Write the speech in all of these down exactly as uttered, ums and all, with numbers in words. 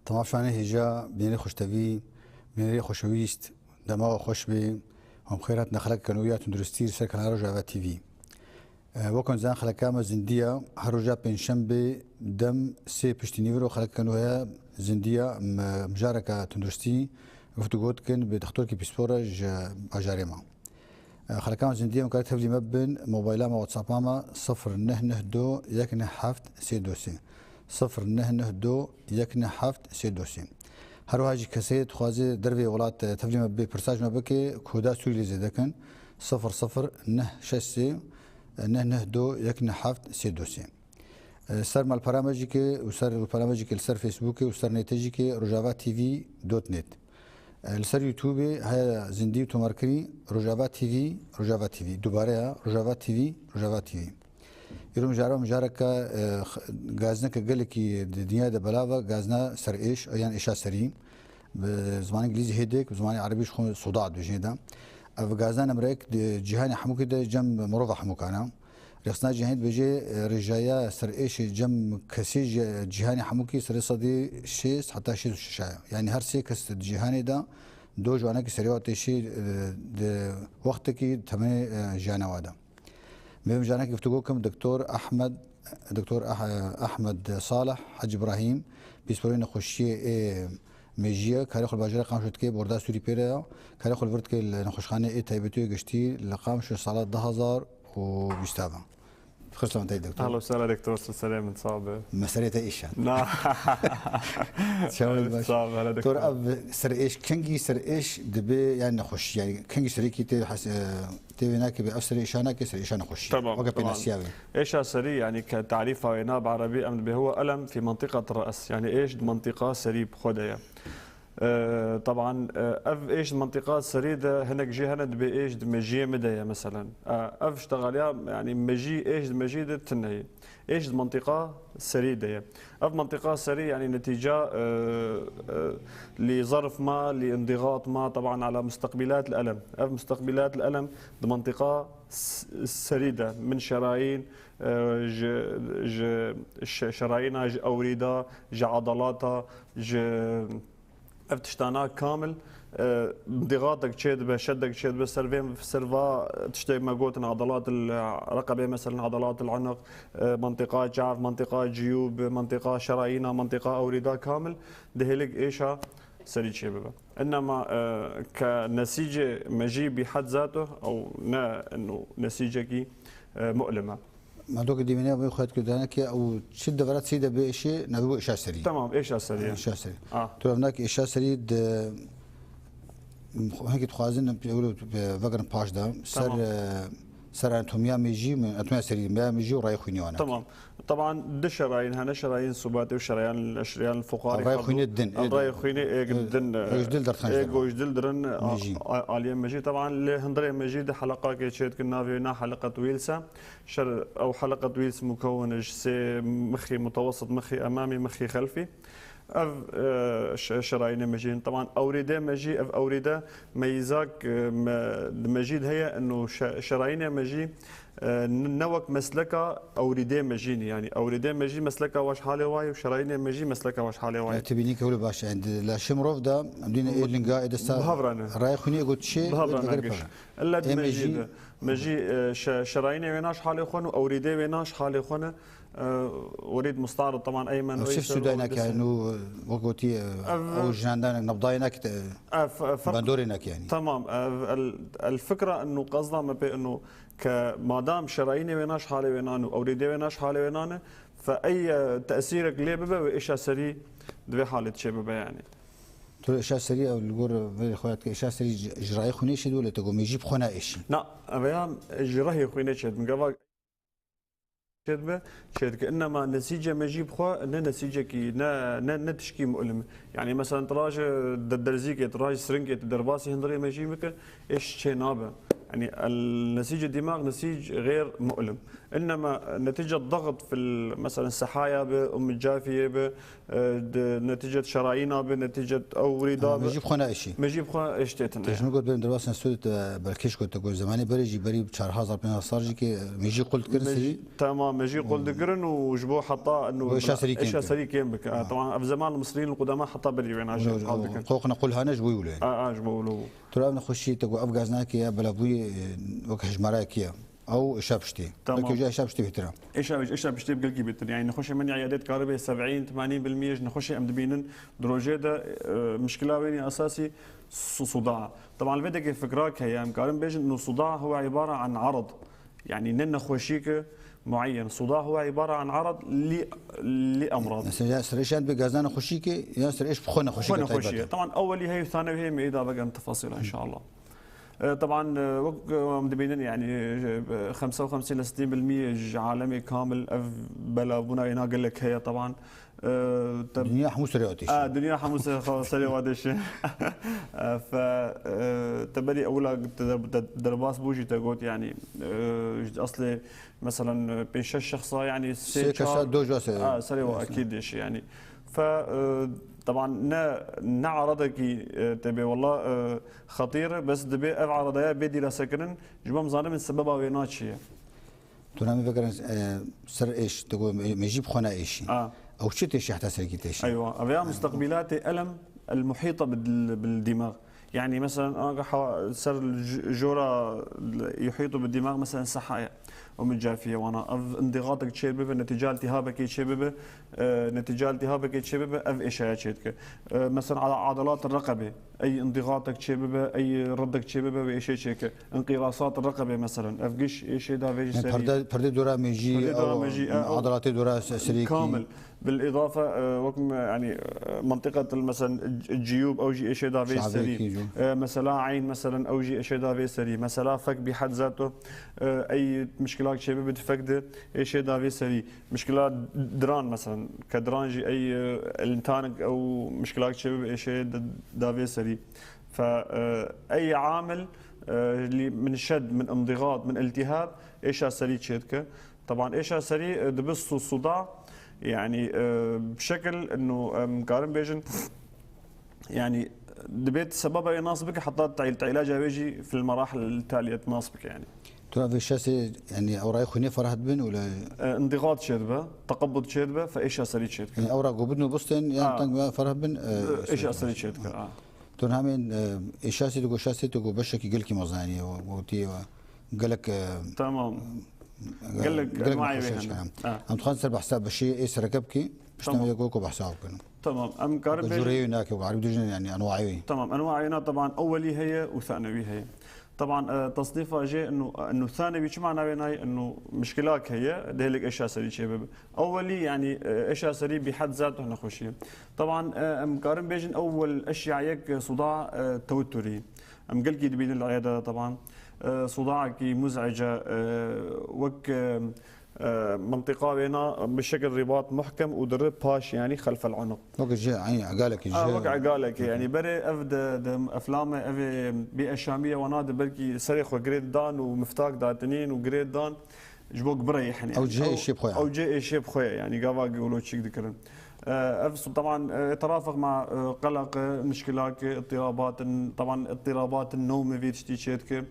Temaşanê hêja, bînerê xweştevî, bînerê xweşewîst, dema we xweş be. Em xêr hatin xelekeke nû ya tunduristî li ser kanala Rojava T V. E, wek hûn zanin xeleka me zindî ya, her roja pêncşembê dem sê piştî nîvro xelekeke nû heye zindî ya, em, mijareke tunduristî guftûgo dikin bi dixtorkî pîspor re ji bajarê me. Xeleka me zindî ye, em karin tevlî me bibin, mobayla me, WhatsApp-a me sifir neh neh du yek neh heft sê du sê. Sifir neh neh du yek neh heft sê du sê. Her wiha jî kesê dixwaze dervê welat, e, tevlî me bibê, pirsa ji me bike, koda Sûrî lê zêde kin, sifir sifir neh şeş sê neh neh du yek neh heft sê du sê. E, ser malpera me jî ke û ser rûpela me jî ke li ser Facebookê û ser nêtê jî ke Rojava T V dot net. E, li ser YouTubeê heye zindî û tomarkirî Rojava T V, Rojava T V. Dubare ya, Rojava T V, Rojava T V. Îro mijara, mijareke, e, x-, gazineke gelekî di dinyayê de belav e, gazina serêş, yan êşa serî. Bi zimanê îngilîzî headache, bi zimanê erebî jî xwe suda dibêjin de. Ev gazina nemrek di cîhanê hemûkê de cem mirova hemûkan e. Rêxistina cîhanê dibêje, e, rêjaya serêşê cem kesê ji cîhanê hemûkî serê sedî şêst heta şêst û şeş e. Yanî her sê kes di cîhanê de do ji wanekî serê wa têşî, e, di wextekî temenê, e, jiyana wa de. Em ê mijareke guftûgo kim, Doktor Ahmed, Doktor Ah-, Ahmed Salih Hacı Ibrahim, pîsporê nexweşiyê ê mejiyê, karê xwe li bajarê Qamişlo dike, borda Sûrî pê re ya, karê xwe li vir dike li nexweşxaneyê ê taybetî û giştî li Qamişlo sala du hazar û bîst ve. Xweş hatî doktor. Ahla û sehla doktor, tu serê min, sağ be. Me serê te êşand. Na. Çawa baş? Sağ be, hele doktor. Doktor, ev serêş, kengî serêş dibe, yani nexweşî, yani kengî serekî tê has-, e, tê wê nake be, ev serêşa nake, serêşa nexweşî. Tamam, weke tamam. Pênasiya wê. Êşa serî, yani ke tarîfa wê na bi erebî em dibê huwa elem fî mentiqet re's. Yani êş di mentiqa serî bi xwe de ye. E, teban, e, ev êş di mentiqa serî de hinek jê hene dibê êş di mejiyê min de ye, meselen. E, ev ştexaliya, yani mejî, êş di mejî de tune ye. Êş di mentiqa serî de ye. Ev mentiqa serî, yani netîca, e, e, li zerf ma, li indigat ma, teban ala musteqbîlat elem. Ev musteqbîlat elem di mentiqa s-, serî de, min şerayîn, e, ji, ji şe-, şerayîna, ji ewrîda, ji adalata, ji ev tiştana kamil, e, dixatek çêdibe, şedek çêdibe, ser vê, ser va tiştê me gotin, adalat il reqebê, meselen, adalat il unuq, e, mentiqa çav, mentiqa ciyûb, mentiqa şerayîna, mentiqa ewrîda kamil, dihêlik êşa serî çêbibe. Innema, e, ke nesîcê mejî bîhed zato, ew ne inu nesîcekî, e, mu'lim e. Merdokê dîmenê ew xwet kir, dene ki ew çi devera çi de bê êşê, ne bû êşa serî. Tamam, êşa serî. Êşa serî. Ah. Tu evnak êşa serî de, hinkî dixwazin em pê-, pê-, vegerin paş de. Ser, Tamam. e, ser anatomiya mejî, anatomiya serî, meya mejî û rayê xwînî wana. Tamam. Taban du şerayîn hene, şerayîn subatê û şerayîn, şerayîn fuqarî. Rayê xwînê din, Rayê xwînê êg din, e, êg dil dertxan êg û ji dil dirin, a, Mejî. a, aliyê mejî. Taban lê hundirê mejî di heleqakê çêdikin, navê wê na heleqet wîlse. Şer, ew heleqet wîls mukewin ji sê mixî mutewessit, mixî emamî, mixî xelfî. Ev, e, şe-, şerayînê mejî. Taban ewrîdê mejî, ev ewrîde meyîzak, e, me, di mejî de heye, ino şe-, şerayînê mejî, e, n-, ne wek mesleka ewrîdê mejî nî. Yani ewrîdê mejî mesleka wa ji halê wa ye û şerayînê mejî mesleka wa ji halê wa ye. Ya, tu bînî ke wilo baş e. Yani di laşê mirov de, em dîne ê linga, ê desta Bi hev re ne. rayê xwînê got çi, Bi hev re ne giş. Ella di Ê mejî mejî de. Mejî, e, şe-, şerayînê wêna ji halê xwe ne û ewrîdê wêna ji halê xwe ne. E, werîd mustarid, teban eymen, Ew çi Eyser, suday û nake, dest- nû, wek gotî, e, Ev- ew jinandan nebdayê nake, e, Ev, ev, ferq- bandorê nake yani. Tamam, ev, el, el fikra inu qezda me pê inu ke madam şerayînê wêna ji halê wêna ne û ewrîdê wêna ji halê wêna ne, fe ey, e, tesîrek lê bibe wê êşa serî di vê halê çê bibe yani. Tu êşa serî ew li gor vê xwe ya dike, êşa serî ji, ji rayê xwînê şêdibe, wele te got mejî bi xwe naêşî. Na, ev ya ji rehê xwînê çêdibe. Gava çêdibe, çêdike. Innema nesîce mejî bi xwe ne nesîcekî, ne, ne, ne tişkî mu'lim. Yani mesela tu raje de-, derzîkê, tu raje siringê, tu derbasî hundirê mejî bike, êş çê nabe. يعني النسيج الدماغ نسيج غير مؤلم، إنما نتيجة ضغط في ال-، مثلًا السحايا به، أم الجافية به، آه، د-، نتيجة شرايينا به، نتيجة أو ريدا به. Mejî bi xwe ne êşî. Mejî bi xwe êştêtin. Te ji min got, berî derbasên Swêd, e, belkêş got, te got, zemanê berê jî, berî çar hezar pênc sezar sal jî ki, mejî qul dikirin serî. Tamam, mejî qul dikirin û ji bo heta inu êşa serî kêm bike. Tamam, ev zeman Misrîn qudema heta berî wêna jî qal dikin. Qoqina qul hane ji bo wilo. A, a, ji bo wilo. Tu ev nexweşî te got ev gaz nake ya belavbûyî, e, wek hejmarayekî ye. Ew êşa piştî. Tamam. Belkî ji êşa piştî bêtir e. Êşa, êşa piştî bi gelkî bêtir. Yani nexweşê min îyadê dikaribe seb'în, temanîn bil miyê ji nexweşê em dibînin. Di rojê de, e, mişkila wênî esasî su-, suda. Taban li vê dekê fikrak heye. Em karin bêjin inu suda huwa îbara an arad. Yani ne nexweşîke muayyen. Suda huwa îbara an arad li, li emrad. Mesela ya serêşan bi gazna nexweşîke ya serêş bi xwe nexweşîke taybet e. Taban ewwelî heye û thanewî heye, me êda vegerin tefasîla inşallah. E, taban, e, wek, e, em dibînin, yani, e, xemse û xemsîn le sitîn bil miyê ji alemê kamil ev belavbûna êna gelek heye, taban. E, te- Dinya hemû serê ateşî. A, dinya hemû se-, xwe serê wa deşe. E, fe, e, te berî ewila te der-, te derbas bû jî te got, yani, e, ji eslê, meselen, e, pênc şeş şexsa, yani, sê, sê kesa çar, do ji wa serê. A, serê wa ekîd deşe, yani. Fe, e, taban ne, ne aradekî, e, te bê, wela, e, xetîr e, bes dibê ev aradaya bê dîrasekirin, ji bo em zanibin sebeba wê na çi ye. Tu namê vegerin, e, ser êş, tu got me-, mejî bi xwe ne êşî. A. Ew çi têşî heta serkî têşî? Eywa, ev ya mustaqbîlatê elem el muhîta bil, bil dîmag. Yani, mesela, aga ha-, ser j-, jora yuhîtu bi dîmag, mesela, sehaya. Ew min cafiye wana. Ev indigatek çê bibe, netîca iltihabekê çê bibe, e, netîca iltihabekê çê bibe, ev êşaya çê dike. E, mesela, ala adalat reqebe, ey indigatek çê bibe, ey reddek çê bibe, wê êşê çê ke. İnqirasat reqebe, mesela, ev giş êşê da vê jî serî. Perde, perde dora mejî, perde dora mejî, e, adalatê dora se-, serî. Kamil. Bil îdafe, e, wek me, yani, e, mentiqet, mesela, c-, ciyûb, ew jî êşê da vê serî. E, mesela, eyn, mesela, ew jî êşê da vê serî. Mesela, fek bi had zato, e, ey mişkilak çêbibe di fek de êşê da vê serî. Mişkila diran, mesela, ke diran jî ey, e, elintanik ew mişkilak çêbibe êşê da, da vê serî. Fe, e, ey amil, e, li min şed, min indigat, min iltihab, êşa serî çêdike. Taban êşa serî, e, dibe su-, suda, yani, e, bi şekil inu, em karin bêjin, yani, dibê sebeba wê nas bike, heta te-, te îlaca wê jî fil merahil taliyet nas bike, yani. Tu ev şesê, yani, ewrayê xwînê ferah dibin û le- E, indigat çêdibe, teqebut çêdibe, fe êşa serî çêdike. Yani, ewra ku bidin û bistên, yan teng ve ferah bin, e, êşa serî çêdike, a. Tu namên, e, êşasê tu got şasê tu got beşekî gelkî mezin e, û, û tî ve gelek, e, tamam. Gelek, gelek enwayê wê hene. Ha. Em dixwazin ser behsa beşê ê sereke bikî, pişta wê ku, ku behsa bikin. Tamam, em karin bêjin. Cureyê nake, ku erî dijin, yani, enwayê wê. Tamam, enwayê na, taban, ewwelî heye û thanewî heye. Taban, e, tasnîfa jê inu, inu thanewî çi mana wê nayê? Inu mişkilak heye, dihêlik êşa serî çê bibe. Ewwelî, yani, e, êşa serî bi had zat nexweşî. Taban, e, em karin bêjin ewwel eşyayek, e, suda, e, tewetturî. Em gelkî dibînin li eyada de, taban. E, sudaekî muz'ice, e, wek, e, e, mentiqa wêna bi şekil rîbat muhkem û diri paş, yani xelfel unuq. Wek ji, yani, egalekî ji. A, wek egalekî, yani berê ev de, de eflame, ev ê bê eşamiye wana de belkî serê xwe girê dan û miftak datinîn û girê dan. Ji bo ku bireyihne, yani. Ew cihê êşê bi xwe ye. Ew cihê êşê bi xwe ye, yani, gava ku wilo çîk dikirin. E, ev, taban, e, îtirafek ma, e, qeleq, e, mişkilak, e, îtirabat in, taban, îtirabat in newmê vê tiştî çê dike.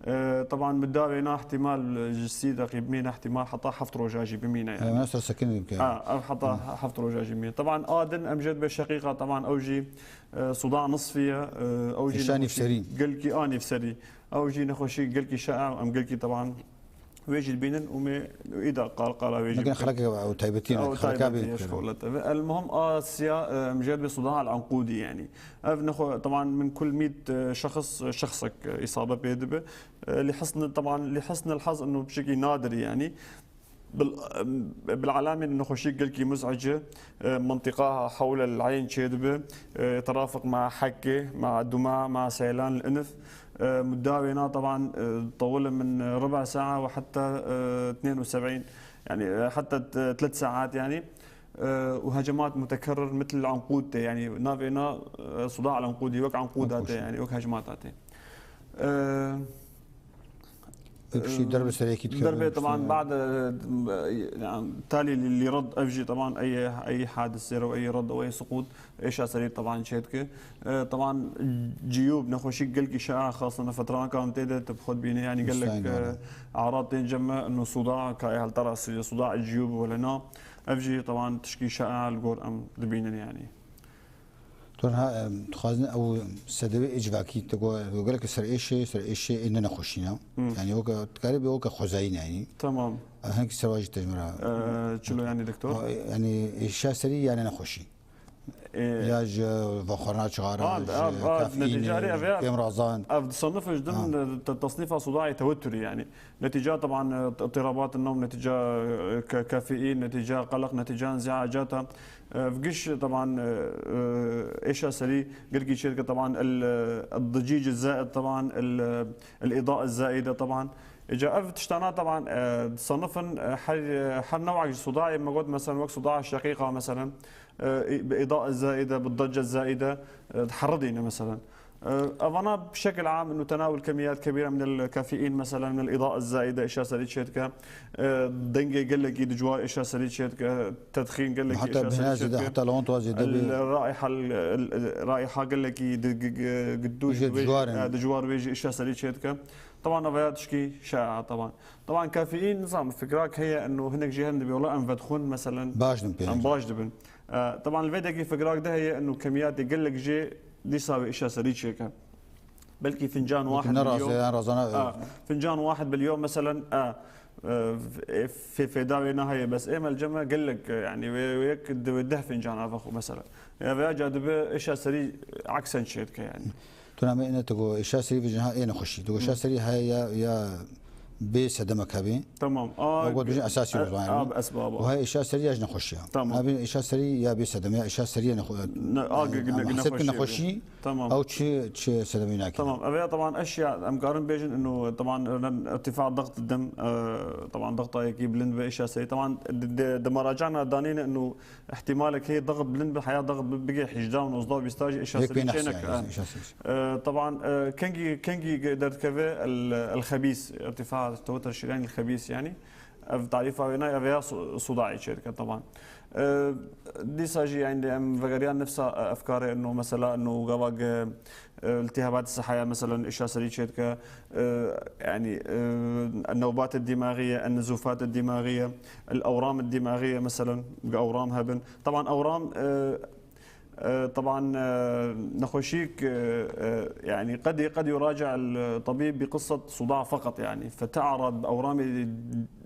E, taban, mudda wêna ihtimal, e, ji sî deqî bimîne, ihtimal heta heft roja jî bimîne, yani. Ew ne ser sekinî bike. Ha, ev heta heft roja jî bimîne. Taban, a din em jê dibe şeqîqa, taban, ew jî, e, suda nisfî ye, e, ew jî nexweşî gelkî a nîvserî. Ew jî nexweşî gelkî şaî, em gelkî, taban, wê jî dibînin û me îda qal qala wê jî. Mekin xelek ew taybetî ne, ew xeleka bê taybetî ye, şkolet. Ev, el muhim a siya, e, em jê dibe suda al anqûdî, yani. Ev nexwe, taban, min kul mît, e, şexs, e, şexsek, e, îsabe pê dibe. E, li hisn, taban, li hisn el haz inu bi şekî nadir, yani. Bil, bil alamê nexweşî gelkî muz'ice, e, mentiqa hewle el eyn çê dibe, e, îtirafek ma hekê, ma duma, ma seylan el inif. E, mudda wêna, taban, e, tewil min rib'a saa ve heta, e, tnên û seb'în, yani, e, heta t-, tlet saat, yani. E, û hecemat mutekerrir mitl anqûd tê, yani, navê na, e, suda el anqûdî, wek anqûda tê, yani, wek hecemata tê. E, Piştî derbe serê yekî dikeve. Derbe, teban, ba'de, yani, talî li, li red, ev jî, teban, ey, ey hadise û ey red û ey siqût, êşa serî, teban, çêdike. E, teban, ciyûb, nexweşî gelkî şaî, xasen fetrana ka em tê de, tu bi xwe dibînî, yani, gelek, e, e'rad tên cem me, inu suda, ka ê heltera sirî, suda ciyûb wele na. Ev jî, teban, tişkî şaî li gor em dibînin, yani. Tu ha, em, dixwazin ew sedewê ê civakî, tu got, tu gelek ser êşê, ser êşê ê ne nexweşî ne. Hmm. Yani weke, dikarî bê weke xwezayî ne, yani. Tamam. E, hinek ser wa jî tecmira. E, çilo yani doktor? O, yani êşa serî ya ne nexweşî. E, ya ji vexwarina çixara, ha, ji ha, ha, kafeîn, neticarê ev ya, kêm razan. Ev disanif ji din, ha, te-, tesnîfa sudayê teweturî yani. Netîca, teban, e, îtirabat newm, netîca, e, ke-, kafeîn, netîca qelq, netîca inziacata. Ev giş, teban, e, e, êşa serî gelkî çêdike, teban, el, e, el-dicîc zaid, teban, el, e, el-îda zaide, teban. Îca ev tiştana, teban, e, disanifin, e, her, e, her newek ji sudayê, me got, meselen, wek suda şeqîqa, meselen, e, bi îda zaide, bi dece zaide, e, diheridîne, meselen. E, evana bi şekil am, inu tenawul kemiyat kebîre min el-kafeîn, meselen, min el-îda zaide, êşa serî çêdike. E, dengê gelekî dijwar êşa serî çêdike, tedxîn gelekî êşa serî çêdike. Heta lewent wa zêde bê. Raiha, raiha gelekî di-, gi-, gi-, gi-, dijwar, e, dijwar wê jî êşa serî çêdike. Teban, ev ya tişkî şaî, teban. Teban, kafeîn, nizam, fikrak heye, inu hinek jî hene dibê, wela em vedixwin, meselen, baş dibin pê, em baş dibin. E, teban, li vê dekî fikrak de heye, inu kemiyatê gelek jê dîsa wê êşa serî çêke. Belkî fincan wahid bil yom. Yan razana. A, fincan wahid bil yom, meselen, a, e, fê-, fêda wê naheye, bes ê melceme gelek, yani, wê, wê yek di-, wê deh fincan ava xwe, meselen. Ya vêya ca dibe êşa serî eksen çêdike, yani. Tu namê ne tu go êşa serî vijin ha ê nexweşî. Tu go êşa serî heye ya, ya bê sedemek hebê. Tamam. A, o got bijin esasî, e, o zaman, yani. A, esbaba. O heye êşa serî ya ji nexweşî ya. Tamam. Abi êşa serî ya bê sedem ya êşa serî ya nexwe-, ne, a, e, gi-, gi-, ama hesab ki nexweşî, nexweşî. Tamam. Ew çi, çi sedemî nake. Tamam. Ev ya, teban, eşya, em karin bêjin, inu, teban, örneğin, irtifa dagt dem, e, teban, dagta yekî bilind be, êşa serî. Teban, di, di, di meracana danîne, inu, ihtimalek heye daxt bilind be, heya daxt bi-, bige hejda û nozdeh û bîsta jî êşa serî çêneke. Pê nehsî, yani, êşa serî. E, teban, e, kengî, kengî derdikeve el, el-xebîs, irtifa tewatur şirîyan el-xebîs, yani. Ev tarîfa wê nayê, ev ya su-, sudayê çêdike, teban. E, dîsa jî, yani, em vegeriyan nifsa, e, efkarê, inu mesela, inu gava ge, e, iltihabat sihaya, meselen, êşa serî çêdike, e, yani, e, newbat dîmaxiye, nizufat dîmaxiye, el-ewram dîmaxiye, meselen, ge ewram hebin. Teban ewram, e, E, teban, e, nexweşîk, e, e, yani qedî, qedî yuraci el-tebîb bi qisset suda feqet, yani. Fete'erad bi ewramê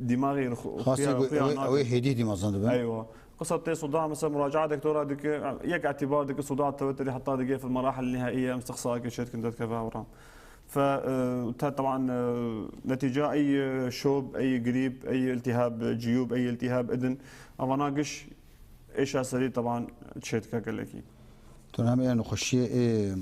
dîmaxî xu-, xuya, xuya nake. Ew ê hêdî dîmazan dibe. Eywa. Qisset tê suda, mesela, muraca'a doktora dike, yek îtibar dike suda tewaturî heta dike fil merahil nihaiye em istiqsa ake çêdikin derdikeve ewram. Fe, e, te teban, e, netîca ey, e, şob, ey grîp, ey iltihab, e, ciyûb, ey iltihab idin. Evana giş êşa serî teban çêdike gelekî. Tu namê ya nexweşiyê ê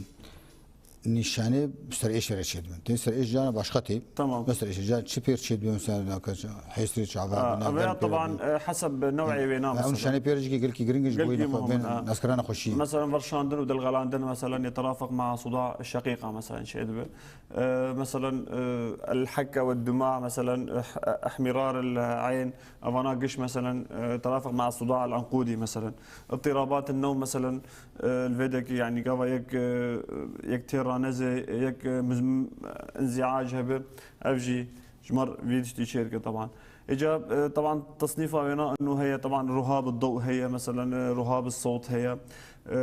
nîşanê ser êşê re çêdibin. Tê ser êş cana başqa tê. Tamam. Mesela êşê can çi pêr çêdibin, mesela naka hêstirê çava. Ev ya teban, e, heseb new'ê wê na, mesela. Ew nîşanê pêr jî gelkî giring ji bo gelkî muhim in, ha. Naskirina nexweşiyê. Mesela verşandin û dilxelandin, mesela yeterafiq ma suda şeqîqa, mesela çêdibe. E, mesela, e, el-hekka ve duma, mesela, eh, ihmirar el-eyn, evana giş, mesela, e, terafiq ma suda el-enkûdî, mesela. Îtirabat el-newm, mesela, e, li vê dekî, yani, gava yek, e, yek têr ranezê, yek, e, mizm-, inziac hebe, ev jî ji me re vî tiştî çêdike, teban. Îca, e, teban, tesnîfa wêna inu heye, teban, ruhab el-dew heye, mesela, e, ruhab el-sewt heye. E,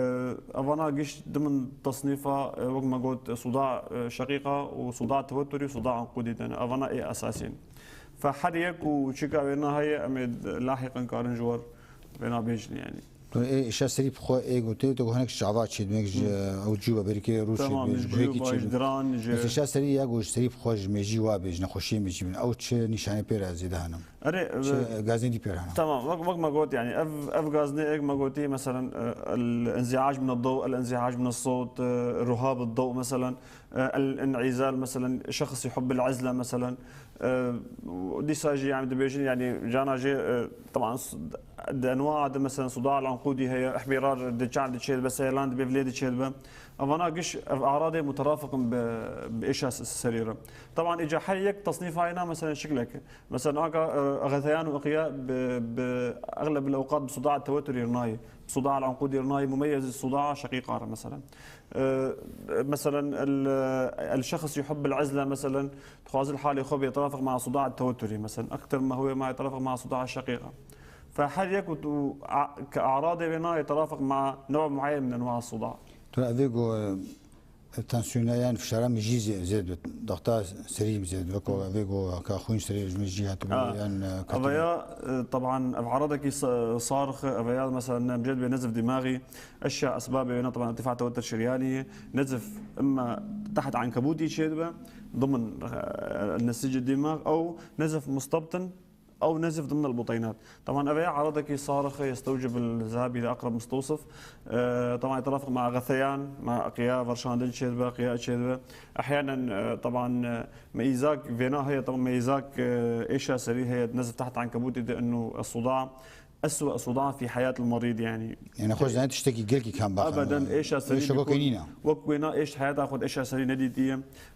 evana giş dimin tesnîfa, e, wek me got, suda, e, şeqîqa û suda teweturî û suda enkûdî de ne. Evana ê esasî ne. Fe her yek û çika wêna heye, em ê lahiqen karin ji wer wêna bêjin, yani. Tu ê êşa serî bi xwe ê gotê, tu hinek çava çêdibin, ji ew cûba berî kê rû çêdibin, ji guhekî çêdibin. Tamam, ji cûba, ji diran, ji... Bes êşa serî ya got ji serî bi xwe ji mêjî wa bê, ji nexweşiyê mêjî bin. Ew çi nîşanê pê re zêde hene? Erê, e, Çi gazên dî pêr hene. Tamam, wek, wek me got, yani, ev, ev gaznê ek me gotî, meselen, e, الانزعاج من الضوء، الانزعاج من الصوت، e, رهاب الضوء، meselen, e, الانعزال، meselen, şexs يحب العزلة، meselen, e, û dîsa jî, yani, dibêjin, yani, cana jî, e, طبعا، s-, di enwa de, meselen, صداع العنقودي heye, احمرار di çav de çêdibe, seylan dibe, vê de çêdibe. Evana giş, ev aradê مترافق in bi, bi êşa s-, serî re. طبعا، îca her yek tesnîfa wêna, meselen, şiklek. Mesela, aka, e, غثيان û إقياء bi, bi, أغلب الأوقات bi صداع التوتري re nayê. صداع العنقودي re nayê, مميز صداع شقيقة re, mesela. E, mesela, ال-, الشخص يحب العزلة، mesela, dixwaze li halê xwe bê, يترافق مع صداع التوتري، mesela. أكثر ما هو ما يترافق مع صداع الشقيقة. فهر yek û, û a-, كأعراض wêna يترافق مع نوع معين من أنواع الصداع. Tu evê ku, e, Tansiyona yan fişara min jî zê-, zêd bit. Daxta serî min zêd bit. Weko vê ku ka xwîn serî ji min jî hatibû Ha. yan, e, Ev katibû. ya, e, طبعا، ev aradekî sa-, sarix, ev ya, mesela, ne, em jê dibê nezif dîmaxî, eşya esbabê wêna, طبعا، ارتفاع توتر شرياني، nezif, imma تحت عنكبوتي çêdibe, ضمن, e, نسيج الدماغ, ew nezif مستبطن, أو نزف ضمن البطينات. طبعا، أبي عرضك صارخ يستوجب الذهاب إلى أقرب مستوصف. آه، طبعا، يترافق مع غثيان، مع إقياء، فرشان دل شيربا، إقياء شيربا. أحيانا، آه، طبعا، آه، ميزاك فينا هي، طبعا، ميزاك، آه، إيشا سري هي نزف تحت عنكبوتي، ده إنه الصداع أسوأ صداع في حياة المريض، يعني. Yani xwe zanî tiştekî gelkî kam bax. أبدا، إيشا سري Şoka بيكون kenîna. وك وينا إيش حياة أخذ إيشا سري نديتي.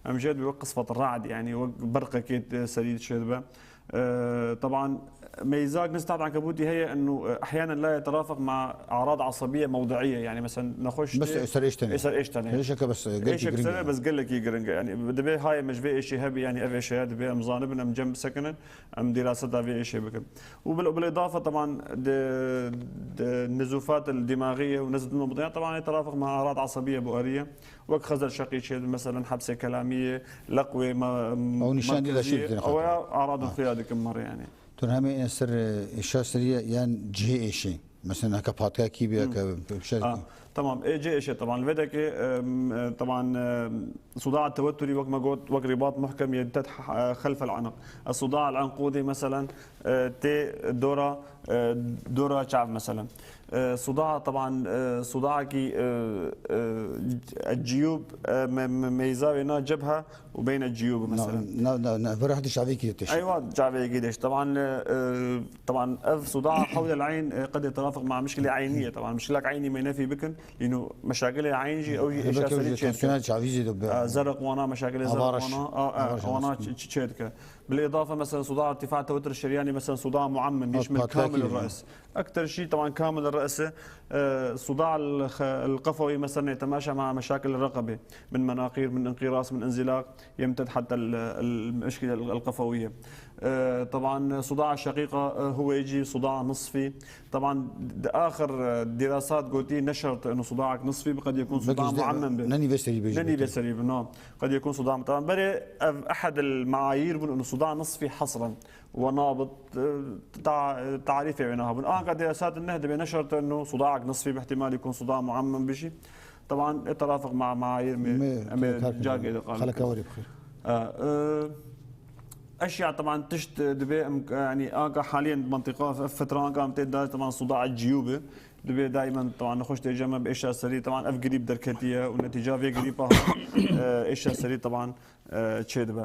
أم جد بوك قصفة الرعد، يعني، وك برقة كيت سري شيربا. آه، طبعا، ميزاك نزف تحت عنكبوتي هي إنه أحيانا لا يترافق مع أعراض عصبية موضعية، يعني، مثلا، نخش بس إسر إيش تاني؟ إسر إيش تاني؟ ليش هكا بس قلت إيش هكا جرينجا؟ بس قال لك يجرينجا، يعني، دبي هاي مش في إيش هبي، يعني، أبي إيش هبي، أم زانبن، أم جنب سكنن، أم دراسة في إيش بكن. وبال-، وبالإضافة، طبعا، د-، د-، النزوفات الدماغية ونزف دم البطيئة، طبعا، يترافق مع أعراض عصبية بؤرية. وك خزل شقي شيء، مثلا، حبسة كلامية، لقوة، ما-، Ew nîşan dî de مركزية، şî أو أعراض آه. الخيال ديك المرة، يعني. Tu hemê ser, e, êşa serî yan cihê êşê. Mesela, heke patkekî bî, heke bir şey. آه، تمام. إيه، جي إيشي طبعا. الفيديكي، أم، آه، طبعا، آه، صداع التوتري وك ما قلت، وك رباط محكم ينتد ح-، آه، خلف العنق. الصداع العنقودي مثلا، آه، تي دورة، آه، دورة شعب مثلا. آه، صداع طبعا، آه، صداعكي، آه، آه، الجيوب، آه، م-، م-، ميزاوي نا جبهة وبين الجيوب مثلا. Na, na, na, na, vira hadi çavê kî tişt. أيوة، çavê kî tişt. طبعا، آه، طبعا، أف صداع حول العين، آه، قد يترافق مع مشكلة عينية. طبعا، مشكلة عيني ما ينفي بكن، لأنه مشاكل العين جي أو جي إيش أسري تشيتك. آه، زرق وانا، مشاكل زرق وانا، آه، آه، وانا تش-، تش-، تشيتك. بالإضافة، مثلا، صداع ارتفاع توتر الشرياني، مثلا، صداع معمم يشمل كامل الرأس. أكثر شيء طبعا كامل الرأس، آه، صداع الخ-، القفوي مثلا يتماشى مع مشاكل الرقبة، من مناقير، من انقراص، من انزلاق، يمتد حتى ال-، المشكلة القفوية. آه، طبعا صداع الشقيقة، آه، هو يجي صداع نصفي. طبعا د-، آخر، آه، دراسات قوتي نشرت إنه صداعك نصفي، قد يكون صداع معمم به. نني بسري بيجي نني بسري، نعم. قد يكون صداع، طبعا بري، آه، أحد المعايير من إنه صداع نصفي حصرا. ونابض، آه، تع-، تعريفي بينها. بن آه، قد دراسات النهدة بنشرت إنه صداعك نصفي، باحتمال يكون صداع معمم بشي. طبعا، يترافق مع معايير م-، م-، م-، جاكي إذا قال. خلك أوري بخير. آه، آه، أشياء طبعا تشت دبي أم-، يعني، آه، حاليا منطقة ف-، فترة آه، قام تدار طبعا صداع الجيوبة. دبي دائما طبعا نخش تجمع بإشياء سريع. طبعا، أف قريب دركتية والنتيجة في قريبها. آه، إشياء سريع طبعا. Çêdibe.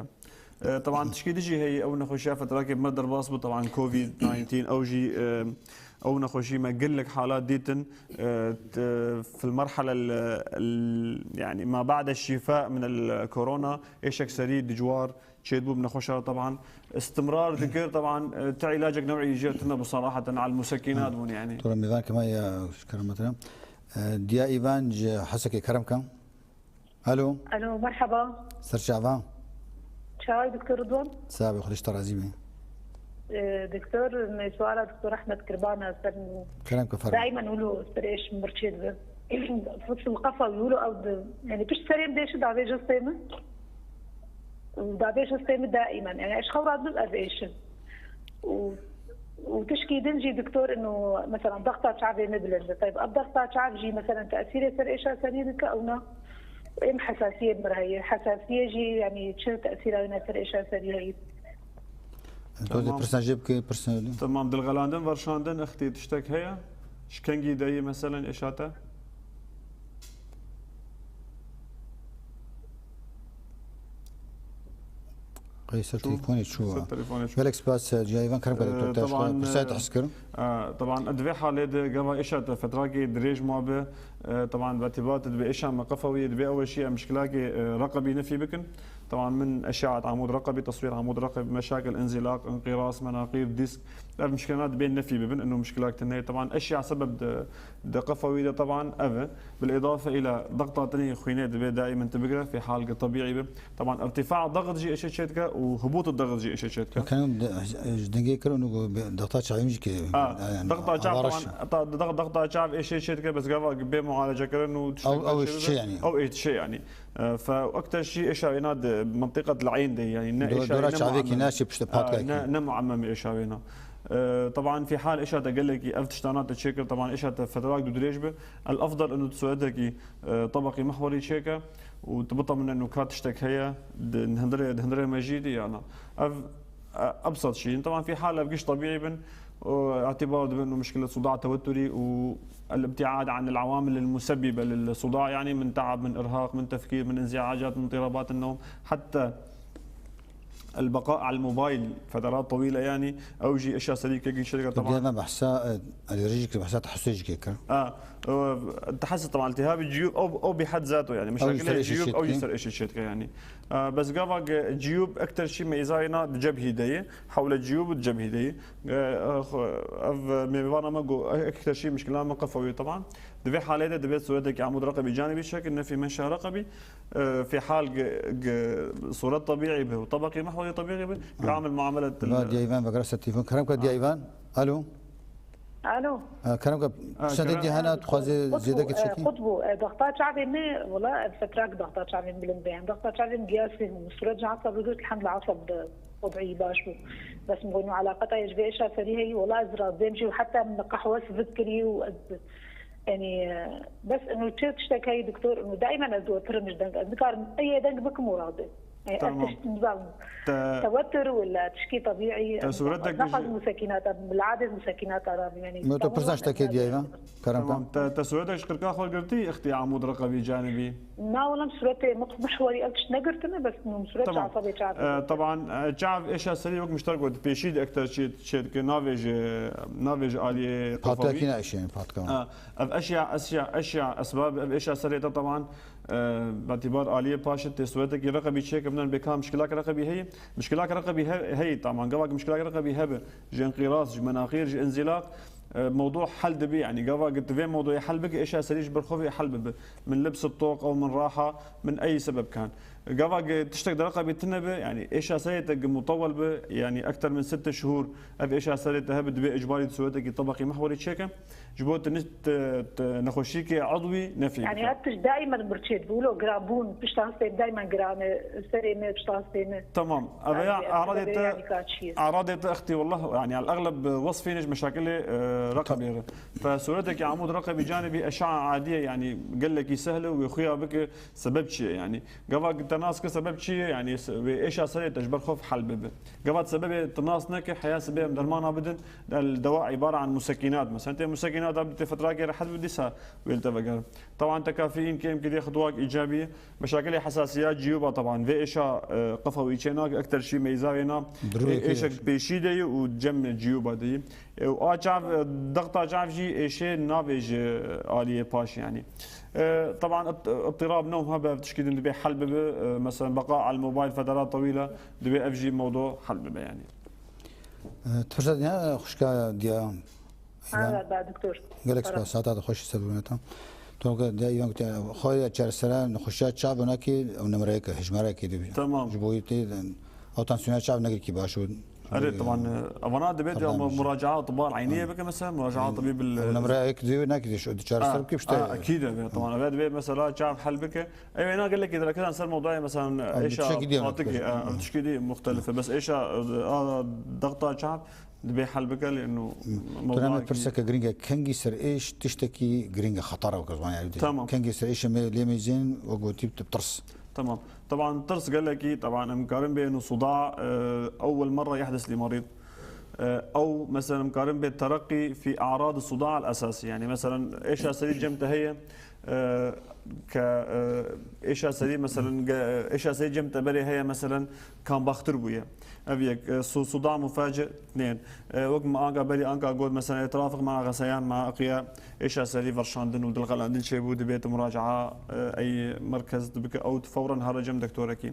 Teban tişkî dijî heye, ew nexweşiya fetrake me derbas bû, teban Covid nineteen, ew jî, ew nexweşî me gelek halat dîtin, في المرحلة ال-، ال-، يعني ما بعد الشفاء من الكورونا، êşek serî dijwar çêdibû bi nexweşa, teban istimrar dikir, teban ti îlacek new'î jê tune bû, seraheten al musekînat bûn yani. Tura mêvan kema ya kerametine. Diya Îvan ji Hesekê kerem ke. Alo. Alo, merheba. Ser çava. Çawa, Doktor Ridwan? Sabe, Xwedê ji te razî be. Ee, doktor, me suala Doktor Ahmed Kirbana ser. Kerem ke, fermo. Daimen wilo ser êş mir çêdibe. Fıs el kafa wilo ew di, yani pişt serê min dêşi davê cistê min. Davê cistê min daimen. Yani ez xewra didim ev êşin. Û, û tişkî din jî doktor ino, mesela, dexta çavê min bilind e. Teyb, ev dexta çav jî, mesela, tesîrê ser êşa serî dike, ew na êm hesasiyê mir heye. Hesasiyê jî, yani, çi tesîra wî ne ser êşa serî heye? Tu dê Tamam. pirsan jê bike, pirsan. Tamam, dilxelandin, verşandin, ixtî tiştek heye? Ji kengî deyî, meselen, êşa te? Qey ser Çû. telefonê çû. Ser telefonê çû. Gelek spas, e, Cihayvan, kerem kare Ee, doktor, te ji taban, xwe pirsayê e, te hez kirin. e, taban, di vê halê de gava êşa te fetrakê dirêj ma be, e, taban, bi îtibar te dibe êşa me qefewiyê, dibe ew êşî em mişkilakê, e, reqebî nefî bikin. Taban, min eşeat amûd reqebî, teswîr amûd reqebî, meşakil, inzîlaq, inqîras, menaqîr, dîsk, ev mişkilana dibê nefî bibin, inu mişkilak tune ye. Taban, eşya sebeb di, di qefewî de, taban, ev e. Bil îdafe îla dexta tenê xwînê dibê daîmen tu bigire, fê halge tebîî be. Taban, irtîfa dext jî êşe çê dike û hubût dext jî êşe çê dike. Kanim de, ji dengê kir û got, dexta çavê min jî kê, A, yani, dexta çav, hava reş. Taban, ta-, dex-, dexta çav êşe çê dike, bes gava bê mualece kirin û tiştek Ew, ew çê êşe bibe, çê yani. Ew êşe yani. E, fe ekter şî êşa wêna di mentiqet le'în de, yani ne Do-, êşa dora ne çavê kî muamele. Naşê pişte patka Ha, kî. Ne, ne muameme êşa wêna. E, taban fî hal êşa te gelekî ev tiştana te çêkir, taban êşa te fetrak du dirêj be. El efdal inu tu suretekî, e, tebeqî mehwerî çêke û tu bitemine inu ka tiştek heye, di hundirê, di hundirê me jî di ya na. Ev, e, ebsat şî. Taban fî hal ev giş tebîî bin û îtibar dibin û mişkile suda teweturî û الابتعاد عن العوامل المسببة للصداع، يعني من تعب، من إرهاق، من تفكير، من انزعاجات، من اضطرابات النوم، حتى البقاء على الموبايل فترات طويلة، يعني، أو جي أشياء سليكة، جي شركة طبعًا. دائما بحسها، آه، الريجي كده بحسها تحسج كده. آه، آه، تحسس طبعًا التهاب الجيوب أو، أو بحد ذاته، يعني، أو مشاكل يصير إشي الجيوب أو شتك. يصير إشي شتك، يعني. آه، بس قافا ج-، جيوب أكتر شي ميزاينا جبهي دي، حول الجيوب الجبهي دي. آه، خ-، أف ميفانا ما جو أكتر شي مشكلة ما قفوي طبعًا. دبي حالة دبي سويدك عمود رقبي جانبي شكل، نفي منشأ رقبي. آه، في حال ج-، ج-، صورة طبيعي به وطبقي محوري طبيعي به، يعامل معاملة ال- Ba diyayvan vegerasa telefon. Kerem ke diyayvan. Alo. Alo. Ee, Kerem ke, Ee, sen de Kerem. Diyahana tuxwaze Qutbu, zêde ke e, çekî? Qutbu, e, dexta çavê me, wala, e, fetrak dexta çavê bilind be. Dexta çavê giyasî hûn. Suret ji asab girt, elhamdulillah, asab de wezî baş bû. Bes min got, alaqeta ye ji vê êşa serî heyî, wala, ez raziyim jî, heta min qehwe sivik kirî û ez, yani, e, bes inu çi tiştek heyî, doktor, inu daimen ez wetirim ji deng. Ez nikarim ê deng bikim û razim. E, ez Tamam. tişt nizam. Te- Tewetur wala tişkî tebîî. Te suretek Nexwaz ji- musekinata, bilade musekinata rabî, yani. Min tu tamam, pirsan ji te kê diyayvan? Kerem Tamam. Te, te suretek ji qirka xwe girtî, ixtî amûd reqebî canibî? Na, wala, suretê mix-, mihwerî ev tişt negirtine, bes min suret Tamam. çavê çav. Ee, taban, e, çav êşa serî wek mişter got, pêşî de ekter çê, çê dike, navê ji, navê ji aliyê Patkî qefawî. Ne eşê, patka. Ha, ev eşya, eşya, eşya, esbab, ev êşa serê te taban, e, betibar aliyê paşê tê suretekî reqebî çêkirine, bê ka mişkilak reqebî heye. Mişkilak reqebî he-, heye, taman. Gava ki mişkilak reqebî hebe, ji inqîras, ji menaqîr, ji inzîlaq, e, mewdu hel dibi, yani gava ki tu vê mewduyê hel bike, êşa serî ji ber xwe vê hel bibi. Min libs toq ew min raha, min ey sebeb kan. Gava ki tiştek di reqebî tine bi, yani êşa serê te ki mutewel bi, yani ekter min sitte şuhur, ev êşa serê te hebe, dibe icbarî di suretekî tebeqî mehwerî çêke. Ji bo tu nis-, tu, tu nexweşiyekê edwî nefî Yani bike. Her tişt daimen birçê dibû, wilo giran bûn, pişta histê daimen giran e, serê me, pişta histê me. Tamam. Ev ya Yani, aradê sebebê te, yani ka çi ye? Aradê te ixtî wallah, yani, el-egleb wesfîne ji meşakilê, e, reqebê re. Fe suretekî amûd reqebî canibî eşaa adiye, yani, gelekî sehle û wê xuya bike sebeb çi ye, yani. Gava te nas ke sebeb çi ye, yani, se-, wê êşa serê te ji ber xwe hel bibe. Gava sebebê tu nas neke, heya sebê em dermana bidin, el dewa îbare an musekînat. Mesela, tê musekînat, tê fetrake rehet bi dîsa wê li te vegerin. Taban te kafeîn kêm kirî, xitwak îcabî ye. Meşakilê hesasiya ciyûba taban. Vê êşa, e, qefa wî çê nake, ekter şî meyza wê na. Durûyê Ê-, kê êşek ye? Pêşî de ye û cem ciyûba de ye. E, û a çav, e, dexta çav jî êşê navê ji aliyê paş, yani. E, taban it-, ittirab newm hebe, ev tişkî din dibê hel bibe. E, mesela beqa al mobayl fetera tewîla dibê ev jî mewdu hel bibe, yani. E, tu pirsa diya, xuşka diya. Ha, ba, doktor. Gelek spas, hata da xweş ser bûneta. Tonka de yan gotiye, xwe ya çaresera nexweşiya çav û nakî ew nimreyeke, hejmareke de. Tamam. Ji bo yê tê, ew tansiyona çav negirkî baş û. Erê, taban, e, evana dibê de Problem mu-, yok. muracaat tibar eyniye bike mesela, muracaat tabî bil- Ew nimreyek de nakî de, şu çareser Ha, bike işte. ha, ekîd e, taban. Eve dibê mesela çav hel bike. Ev ena gelekî dereketan ser mewduyê mesela, Abi, êşa tiştekî diye fatikê, muxtelif. e, tişkî diye muxtelif e. Bes êşa, e, a, dexta çav, Dibê hel bike lê ino. Hı. Tu ne me mewduakî pirseke girîng e, kengî ser êş tiştekî girîng e, xetar e weke ziman yani. Tamam. Kengî ser êşê me lê mêzên we gotî tu tirs. تمام. طبعًا ترس قال لك، طبعًا مقارن بين صداع، آه، أول مرة يحدث لمريض، آه، أو مثلًا مقارن بين ترقي في أعراض الصداع الأساسي. يعني مثلًا إيش سري جمتة هي، آه، ك، آه، إيش سري مثلًا، ج-، إيش سري جمتة بري هي مثلًا كان باختر بويا. أبيك، آه، ص-، صداع مفاجئ، اثنين. آه، وقت ما أنقى بري أنقى قول مثلًا يترافق مع غثيان، مع أقياء، إيش سري فرشاندن ودلغلاندن شيبو دبيت مراجعة، آه، أي مركز دبك أو فورًا هرجم دكتوركي.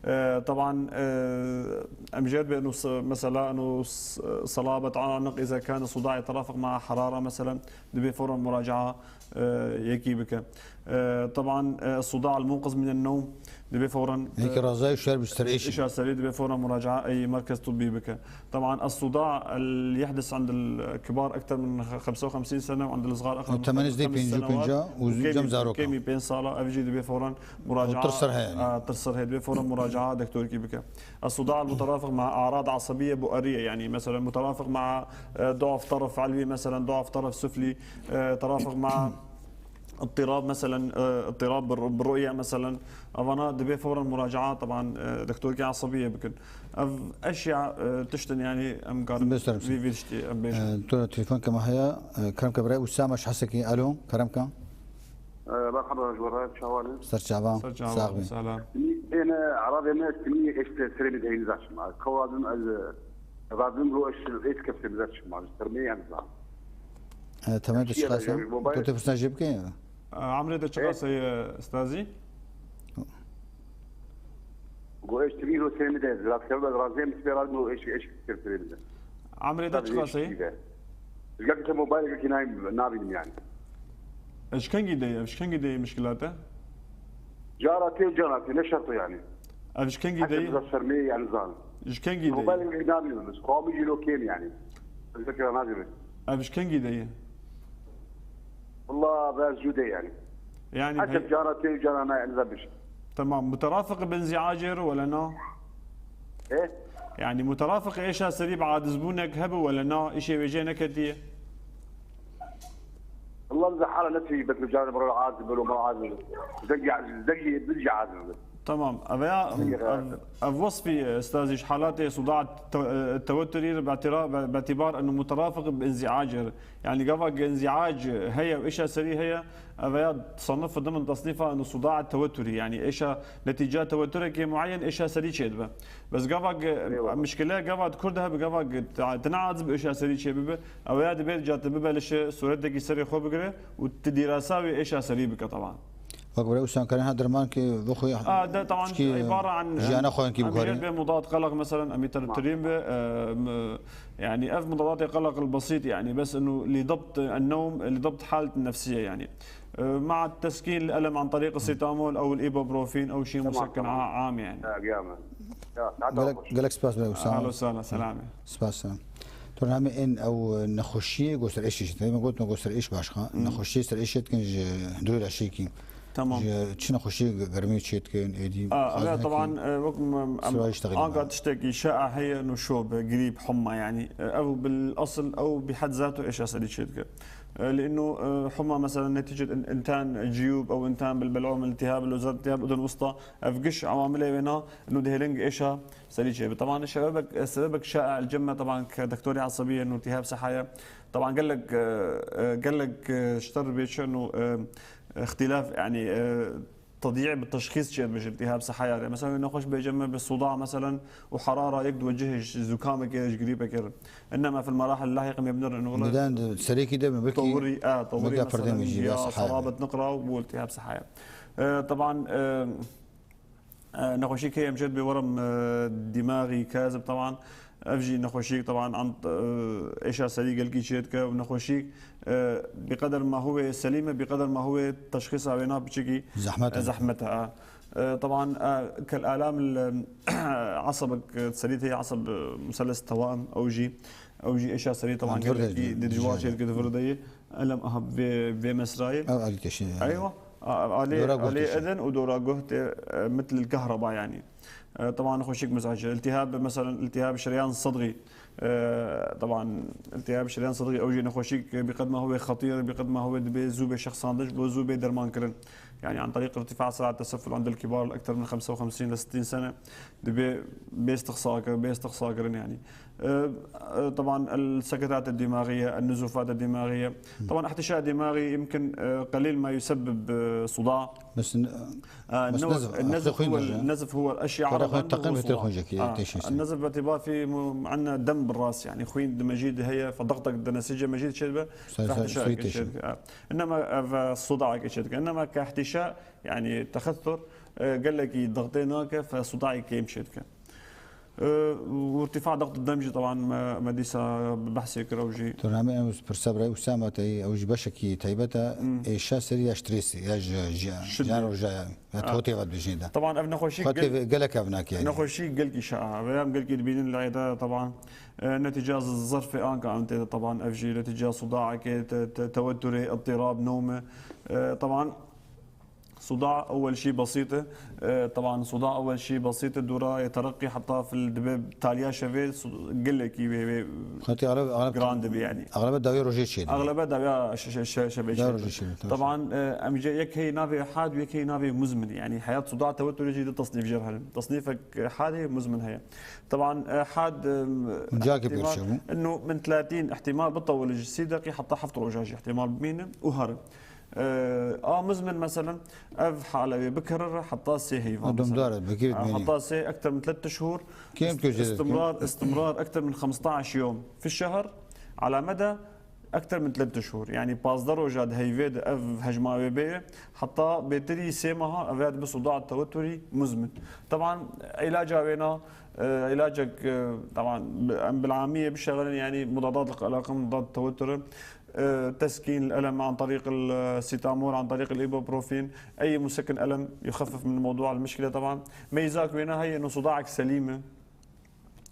آه، طبعًا، آه، أمجد بأنه ص-، مثلًا أنه ص-، صلابة عنق إذا كان الصداع يترافق مع حرارة مثلًا، دبي فورًا مراجعة، آه، يكي بك. آه، طبعًا، آه، الصداع المنقذ من النوم، دبي فورًا، هيك آه، رزاي وشرب ستر إيش؟ إيش سري دبي فورًا مراجعة أي مركز طبي بك. طبعًا الصداع اللي يحدث عند الكبار أكثر من خ-، خمسة وخمسين سنة، وعند الصغار أقل من وثمانية خمس دي بينجو سنوات، بينجا وزوج وكيمي، جمزة روكا. وكيمي بين صالة، أفجي دبي فورًا مراجعة. وترسر هي يعني. آه، ترسر هي دبي فورًا مراجعة دكتور كي بك. الصداع المترافق مع أعراض عصبية بؤرية، يعني مثلًا مترافق مع، آه، ضعف طرف علوي، مثلًا ضعف طرف سفلي، آه، ترافق مع اضطراب مثلًا، آه، اضطراب بالر-، بالرؤية مثلًا. أفانا دبي فورًا مراجعة طبعًا، آه، دكتور كي عصبية بكن. أف أشياء، آه، تشتن يعني أم قارن بس ترمسي. في، في تشتي أم بيش. آه، تو تليفون كما هي، آه، كرم كبري، أسامة شحسكي. ألو، كرم كان. آه، مرحبا، جوارات، شوالي. سر شعبان. سر شعبان، ساغ بي. سلام. أنا أعراض ما تنمية إيش تسري بدهي نزاش مع. كوادم ال-، بعدين رو إيش، إيش كيف نزاش مع. ترمية نزاش. آه، تمام، شيء تشخيص، يعني، ها؟ موبايل. تو تفرسنا جيبك؟ آه، عمري ده إيه؟ تشخيص يا أستاذي؟ قو إيش تبي له سنة ده، لا تكلم، لازم تبي لازم إيش، إيش كيف تبي ده. عمري ده طب ليش تشخيص إيه؟ كذا؟ إيش قاعد تسوي موبايل، قاعد نايم، نابين يعني. إيش كان قيدي، إيش كان قيدي مشكلته؟ جارتي وجارتي، لا شرط يعني. إيش كان حتى قيدي؟ بزاف شرمية يعني زان. إيش كان قيدي؟ موبايل قاعد نابين بس، قومي جيلو كين يعني. الفكرة نازلة. إيش كان قيدي؟ والله بس جودة يعني. يعني حسب بهي- جارتي وجارنا يعني زبش. تمام، مترافق بانزعاجر ولا نا؟ إيه؟ يعني مترافق إيشا سريب عاد زبونك هبو ولا نا؟ إيشي ويجي نكتي؟ والله إذا حالة نفسي بس جاري مرة عاد بلو مرة عاد. زقي، زقي، بلجي عاد. تمام. أبيا، أبيا. أب-، أب وصفي، أستاذي، حالات صداع الت-، التوتري باعترا-، باعتبار أنه مترافق بانزعاج. يعني قفا انزعاج هي وإيشا سري هي، أبيا تصنف ضمن تصنيفها أنه صداع التوتري. يعني إيشا نتيجة توترك معين، إيشا سري شيء بقى. بس قفا ق-، أيوة. مشكلة قفا كردها بقفا ق-، تنعز بإيشا سري شيء بقى. أبيا دبيت جات ببلش صورتك سري خو بقري وتدراسة وإيشا سري بك طبعًا. وەک برای ئوسان کەرێن ها دەرمانکێ بۆ خۆی آه، ده طبعًا عبارة عن ژیانە خۆیانکی بخۆرێن. بمضاد قلق مثلًا، أم يترترين ب-، آه، م-، يعني، أف مضادات قلق البسيط، يعني، بس إنه لضبط النوم، لضبط حالة النفسية، يعني. آه، مع التسكين الألم عن طريق السيتامول أو الإيبوبروفين أو شيء مسكن عا-، عام، يعني. آه، قيامة. يا، تعال قالك، قالك سباس بلا أهلا وسهلا. وسهلا، سلامة. سباس، سلام. تو نامێ ئێن ئەو نەخۆشیە گۆ سەر ئێشی شێت. من گوتمە گۆ سەر ئێش باشە. نەخۆشی سەر ئێشێت کن ji dûrê reşîkî. Tamam. Ji çi nexweşî germî çê dikin êdî? Aa, evet, taban, e, wek m-, em, anka tiştekî şa'a heye, no şobe, grîp, humma, yani, e, ev bil asıl ew bi hed zato êşa serî çê dike. E, lîno, e, humma, mesela, netîcet in-, intan ciyûb ew intan bil bel'ûm, iltihab, ilozat, iltihab, udun wusta, ev giş awamilê wêna, no dihêlin êşa serî çê bi. Taban, şebebek, sebebek şa'a el cemme, taban, ke doktorê asabiye, no iltihab sehaya, طبعًا قال لك، آه، آه، قال لك، آه، شطر بيتشن و، آه، اختلاف، يعني، آه، تضييع بالتشخيص شيء مش التهاب سحايا. يعني مثلًا نخش بجمع بالصداع مثلًا وحرارة يك توجه زكامك يا جريبك يا. إنما في المراحل اللاحقة ما بنر إنه والله ندان سريكي ده بلكي طوري، آه، طوري بلكي مثلًا أفردم يجي يا بس حاجة. صلابة نقرة والتهاب سحايا. آه، طبعًا، آه، آه، نخوشيك هي مشيت بورم، آه، دماغي كاذب طبعًا. أفجي نخوشيك طبعًا عن، آه، إيشا سري قلقي شيتك ونخوشيك، آه، بقدر ما هو سليمة، بقدر ما هو تشخيصها وينها بشكي زحمتها. زحمتها، آه. آه، طبعًا، آه، كالآلام ال-، عصبك سريت هي عصب، آه، مثلث توائم أو جي، أو جي إيشا سري طبعًا عند قلقي فردة دي جي. جواشي كده فردة. ألم أهب في، في مصرايل. أو ألي تشي. أيوة. آه، آلي، دورا قهتي آلي شي. أذن ودورا قهتي، آه، مثل الكهرباء يعني. آه، طبعًا خوشيك مزعج. التهاب مثلًا، التهاب شريان صدغي. آه، طبعًا التهاب شريان صدغي أو جي نخوشيك بقد ما هو خطير، بقد ما هو دبي زوبة شخص عندش، بو زوبة درمان كرن. يعني عن طريق ارتفاع سرعة التسفل عند الكبار لأكثر من خمسة وخمسين ل ستين سنة، دبي بيستقصاك بيستقصاك يعني. آه، آه، طبعا السكتات الدماغية، النزفات الدماغية. طبعا احتشاء دماغي يمكن، آه، قليل ما يسبب، آه، صداع. بس ن- آه، بس النو- نزف، النزف هو النزف هو الأشيع. ترى أخوي تقييم في الخنجة كي آه، تيشن سن. النزف باعتبار في م- عندنا دم بالراس، يعني خوين مجيد هي، فضغطك النسيجة مجيد شدبة، فاحتشاء شدبة. آه. انما، آه، فالصداع كي شدبة. انما كاحتشاء، يعني تخثر، آه، قال لك ضغطيناك فصداعي كيم شدك. آه، وارتفاع ضغط الدم جي طبعا ما ما ديسا بحث يكره وجي. ترنامي امس برسبرة وسامة تي او جي بشكي تيبتا. ايشا سري يا شتريسي يا ج- ج- جان رجايا. يا آه. توتي غد بجنيدا. طبعا ابن خوشي خاطي قال قالك ابنك يعني. نخوشي قال كي شاء بيام قال كي تبين العيادة طبعا. آه، نتيجة الظرف انك انت طبعا افجي نتيجة صداعك ت- ت- توتري اضطراب نومه. آه، طبعا صداع اول شيء بسيطه. آه، طبعا صداع اول شيء بسيطه دورا يترقي حتى في الدباب تاليا شفي قال لك يبي خاطي اغلب اغلب جراند بي يعني. اغلب الدوايا روجي شيء اغلب الدوايا شبي شيء. طبعا آه، ام جي يك هي نافي حاد ويك هي نافي مزمن يعني حياه صداع توتر يجي تصنيف جرهل تصنيفك حاد هي مزمن هي. طبعا آه، حاد آه، جاكي احتمال بيرشيفو. انه من ثلاثين احتمال بطول الجسيدة كي حتى حفظ روجاجي احتمال بمينه وهرب. آه، اه مزمن مثلا اف حاله بكرر حتى سي هيفا عندهم مثلاً. دار بكير آه، دميني. حتى سي اكثر من ثلاث شهور. كيف است- توجد؟ استمرار استمرار اكثر من خمسطعش يوم في الشهر على مدى اكثر من ثلاث شهور، يعني بازدر وجاد هيفيد اف هجمه بي حتى بيتري سيمها افيد بصداع توتري مزمن. طبعا علاجها وينها؟ آه، علاجك آه، طبعا ب- بالعاميه بشغل يعني مضادات القلق مضادات التوتر. آه، تسكين الألم عن طريق السيتامور، عن طريق الإيبوبروفين، أي مسكن ألم يخفف من موضوع المشكلة. طبعا ميزاك وينها هي إنه صداعك سليمة،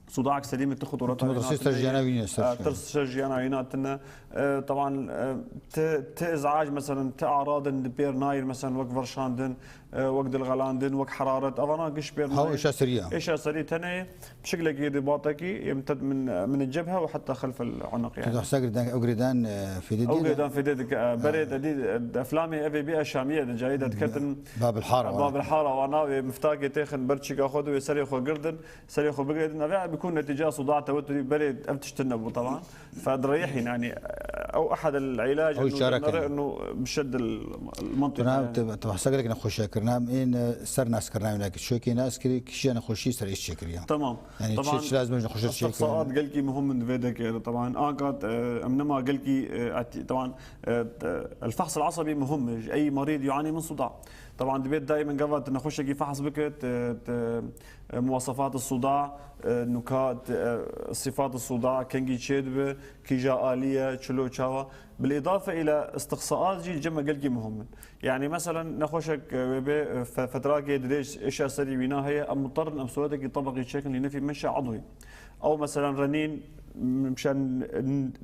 صداعك سليمة تاخذ ورا تمام، ترسيس ترجيانا وينيا، آه، ترس شجيانا ويناتنا. آه، طبعا آه، ت ت ازعاج مثلا ت اعراض بير ناير مثلا وقت فرشاندن، آه، وقت الغلاندن وقت حرارة افانا قش بير هاو ناير. اشا سريع. اشا سريع تنه. بشكلك رباطكي يمتد من من الجبهة وحتى خلف العنق يعني. تدو حساك ريدان، او ريدان، آه، في دي او دي. ريدان في دي دك، آه، بريد دي، آه، افلامي افي بيئة شامية دي جايدة كتن باب الحارة، باب الحارة وانا مفتاكي تيخن برتشيك اخذ ويسري خو قردن، سري خو بقردن افي بيكون نتيجة صداع توتري بريد افتشتنا بو طبعا. فدريحين يعني، آه، او احد العلاج او انه شاركني. انه بشد المنطقة يعني. تدو حساك لك نخوش كرنام ان سر ناس كرنام لك شو كي ناس كري كشي نخوشي سر ايش شكريا. تمام. يعني طبعًا شي لازم نخش شي استقصاءات قلقي مهم من فيدك يعني طبعًا. اه قد آه، امنما قلقي آه، أتي- طبعًا آه، آه، الفحص العصبي مهم. اي مريض يعاني من صداع طبعًا دبيت دائمًا قبل تنخش كي فحص بك ت- ت- مواصفات الصداع، آه، نكات، آه، صفات الصداع، كنجي تشيدب، كيجا آلية، تشلو تشاوا. بالإضافة إلى استقصاءات جي جمع قلقي مهم. يعني مثلًا نخوشك ويبي ف- فتراكي دريج إيش أسري وينا هي أم مضطر أم سويتك طبقي تشيكن لنفي منشأ عضوي. أو مثلًا رنين مشان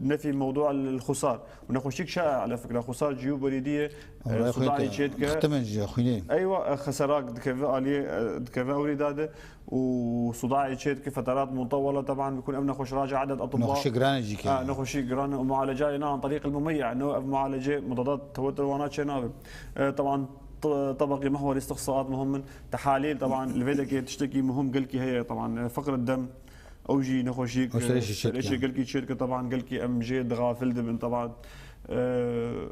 نفي موضوع الخسار. ونخوشيك شائع على فكرة، خسار جيوب وريدية، آه، صداع يتشيتك. تختمن جي خوينين. أيوة، خسراك دكفي آلية، آه، دكفي أوري داده. وصداع يتشيتك فترات مطولة. طبعًا بيكون أمنا خوش راجع عدد أطباء. نخوشي جرانة جي كي. آه، نخوشي جرانة ومعالجة لنا عن طريق المميع، إنه معالجة مضادات توتر وانا تشينابه. آه، طبعًا ط- طبقي محوري استقصاءات مهم، تحاليل طبعًا الفيديك تشتكي مهم قلقي هي طبعًا فقر الدم. او جي نخوشيك او سريش آه، الشركة. سريش قلقي شركة طبعًا قلقي ام جي دغافل دبن طبعًا. آه،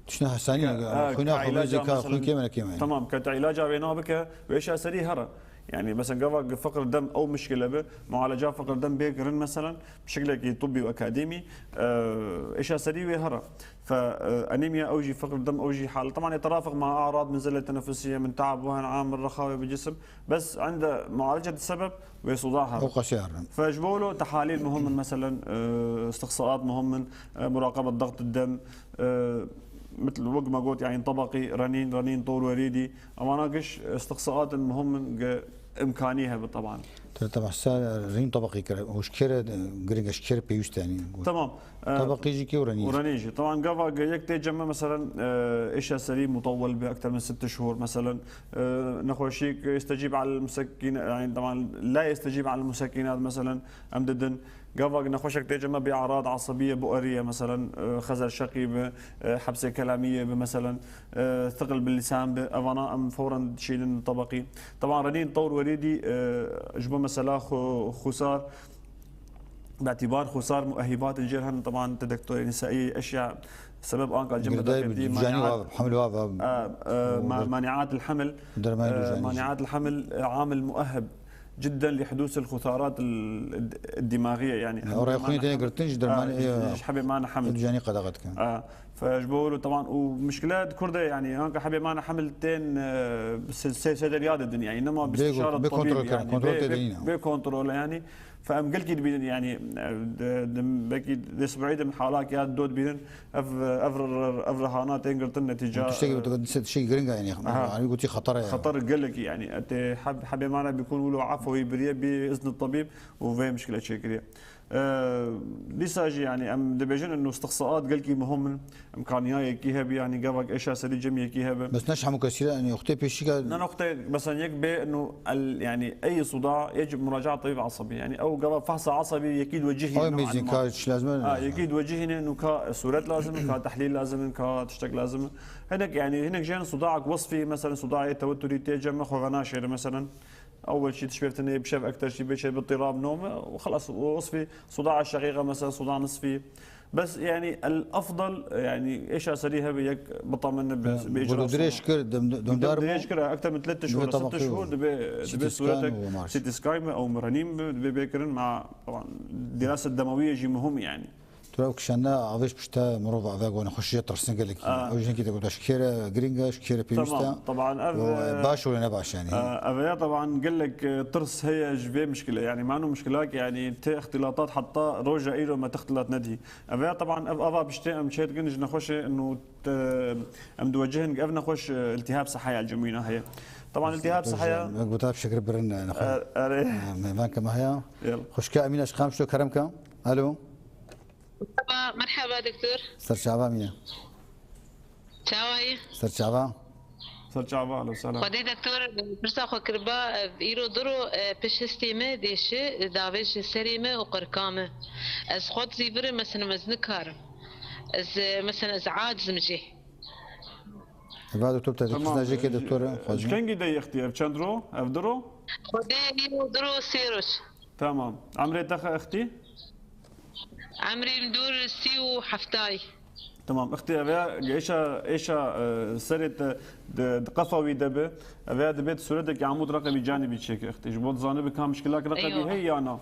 تشنا حسانين ك- آه، خوينا خو كعلاجة ميزي كا مثلًا. خوي كيما كيما. تمام، كتعلاجة بينا بك ويش اسري هرا. يعني مثلًا قفا فقر الدم او مشكلة به، معالجة فقر الدم بيقرن مثلًا بشكل طبي واكاديمي. آه، ايش اسري وهرا. فانيميا او جي فقر الدم او جي حالة طبعًا يترافق مع اعراض من زلة تنفسية، من تعب، وهن عام، الرخاوة بالجسم. بس عند معالجة السبب وصداعها. او قسيار. فجبوله تحاليل مهم مثلًا، آه، استقصاءات مهم، آه، مراقبة ضغط الدم، آه، مثل وقت ما قلت يعني طبقي رنين رنين طور وريدي. اما ناقش استقصاءات مهم ج- امكانيه طبعًا. طبعًا سا رنين طبقي كره وشكر قرينج شكر بيوستاني. تمام. آه، طبقي جي كي ورنين. ورنين جي. طبعًا قفا يك تجمع مثلًا، آه، ايش سري مطول باكثر من ست شهور مثلًا. آه، نخوشيك يستجيب على المسكن، يعني طبعًا لا يستجيب على المسكنات مثلًا. امددن Gavak nexweşek tê cem me bi arad asabiye, bueriye, meselen, e, xezel şeqî bi, e, hepsê kelamiyê bi, meselen, e, thiqil bi lisan bi, evana em fewren dişînin tebeqî. Teban renîn tewr werî dî, e, ji bo mesela xu-, xusar, bi îtibar xusar muehibatên jêr hene, teban ti doktorê nîsaî eşya sebeb anka cem me Girday bi dî, canî maniat, wa, hemil wa, wa, e, e, ma-, maniat el hemil, dermanê e, dujaniye. Maniat el hemil, e, amil muehib. جدًا لحدوث الخثارات ال-، الدماغية، يعني. Ya, oraya xwîn têne girtin ji dermanê, e, ji hebê mane hemil. Dujaniye qedexe dikin. A, fe ji bo wilo teban û muşkile di kur de, yani, anka hebê mane hemil tên, e, se-, se-, sederya de din, yani, nema bi Bê go-, istişara bê tabîb, kontrol kirin, yani, kontrol bê, tê bê, dinîna. Bê kontrol, yani. Fe em gelkî dibînin, yani, e, de, de, belkî dê sibirî de min halak ya do dibînin. Ev, ev, ev rihana tên girtin netîca, Tiştekî, e, tiştekî giring e, yani, aha. Yani, gotî xeter e. Xeter gelekî, yani. Tê heb-, hebê mane bikun wilo efewî biriye bi îzn tabîb û vê mişkile çêkiriye. E, dîsa jî, yani, em dibêjin inu istixsaat gelkî muhim in. Emkaniya yekî hebe, yani, gavak êşa serî cem yekî hebe. Bes ne ji hemû kesî re, yani, oxtê pêşî ke Ne noqtê, mesela, yek bê inu el, yani, ey suda, yec muracaat tabîb asabi. Yani, ew gava fahsa asabi yekî diwecihî Ay inu mezin, anma. Ka çi lazim e? Ha, yekî diwecihî ne inu ka suret lazim in, ka tehlîl lazim in, ka tiştek lazim in. Hinek, yani, hinek jên sudaak wesfî, mesela, sudaê tewetturî tê cem me xwe venaşêre, mesela. Ewwel şî tişbêvtinê bi şev ekter şî bê şev bi tirab nome û xelas, û wesfî sudaa şeqîqe, mesela, suda nisfî. Bes, yani, el afdal, yani, êşa serî hebe yek bitamin bi, Ya, bi icra dirêj sona. Kir, dem-, dem-, Dem demdar dirêj bû. Kir, ekter min tlet tişhur, Dibê sit tişhur, tabaqî dibê, dibê C T scan suretek û M R. C T scan mi ew mirenîm bi, dibê bê kirin, ma, taban, dirasa demawiyê jî muhim, yani. Tu ew kişende avêj pişte mirov ave go nexweşiya tirsin gelekî. Ha. Ew jî hinkî te gote ji kê re girîng e, ji kê re pêwîst e. Tamam, taban ev, Û, e, e, baş û ne baş, yani. E, ev ya taban gelek, e, tirs heye ji vê mişkile. Yani, manu mişkilak, yani, tê ixtilatat heta roja îro me tê ixtilat nedî. Ev ya taban ev ava piştê em çê dikin ji nexweşê inu te-, em diwecihin ev nexweş, e, iltihab sehaya cemîna heye. Taban iltihab sehaya Wek gote şekir birin, e, nexwe. E, erê. E, mêvan ke me heye. Yel. Xwişka Emîna ji Qamişlo kerem ke. Alo. Merhaba, merhaba doktor. Ser çava Emîne. Çawayî? Ser çava. Ser çava, alo, selam. Xwedê doktor, pirsa xwe kiriba, ev îro diro, e, pişt histê me dêşi, davêj serê me û qirka me. Ez xwe dizîvirim, mesela ez nikarim. Ez, e, mesela ez acizim jê. Eva doktor, te Tamam. dikişna jê ke doktor, Ji, xwezî. Ji kengî de yextî ev çend ro, ev diro? Xwedê îro diro sê roj. Tamam. Emrê te xe extî? Emrê min dûr sî û heftay. Tamam. Extî ev ya êşa, êşa, e, serê te di, di qefa wî de bi. Ev ya dibê suretekî amûd reqebî canibî çêke extî. Ji bo dizanibi ka mişkilak reqebî Eywa. Heye ya na?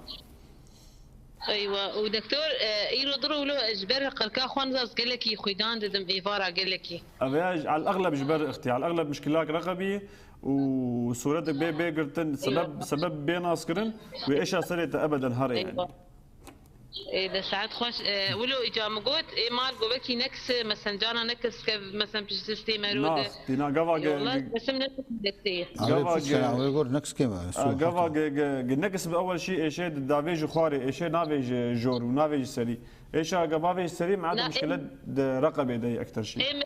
Eywa. Û doktor, e, îro diro wilo ji ber qirka xwe nizaz gelekî xwîdan didim êvara gelekî. Ev ya ji, el exleb ji ber extî. El exleb mişkilak reqebî û suretek bê, bê girtin, sebeb, Eywa. Sebeb bê naskirin wê êşa serê te ebeden here yani. Eywa. Ê, de saet xweş. E, wilo îca min got, ê mal govekî nekis, mesen cana nekis ke, mesen pişt sistê mero de. Nas, dîna gava ge-, Yola, ge-, kesim ne destê. Gava Abi, ge-, sen abi gor nekis ke mi? Su, a, gava hata. Ge-, ge-, ge-, nekis bi ewel şî êşê davê ji xwarê, êşê navê ji jor û navê ji serî. Êşa gava vê ji serî, meade Na, mişkile em, de reqebê de ekter şî. Em,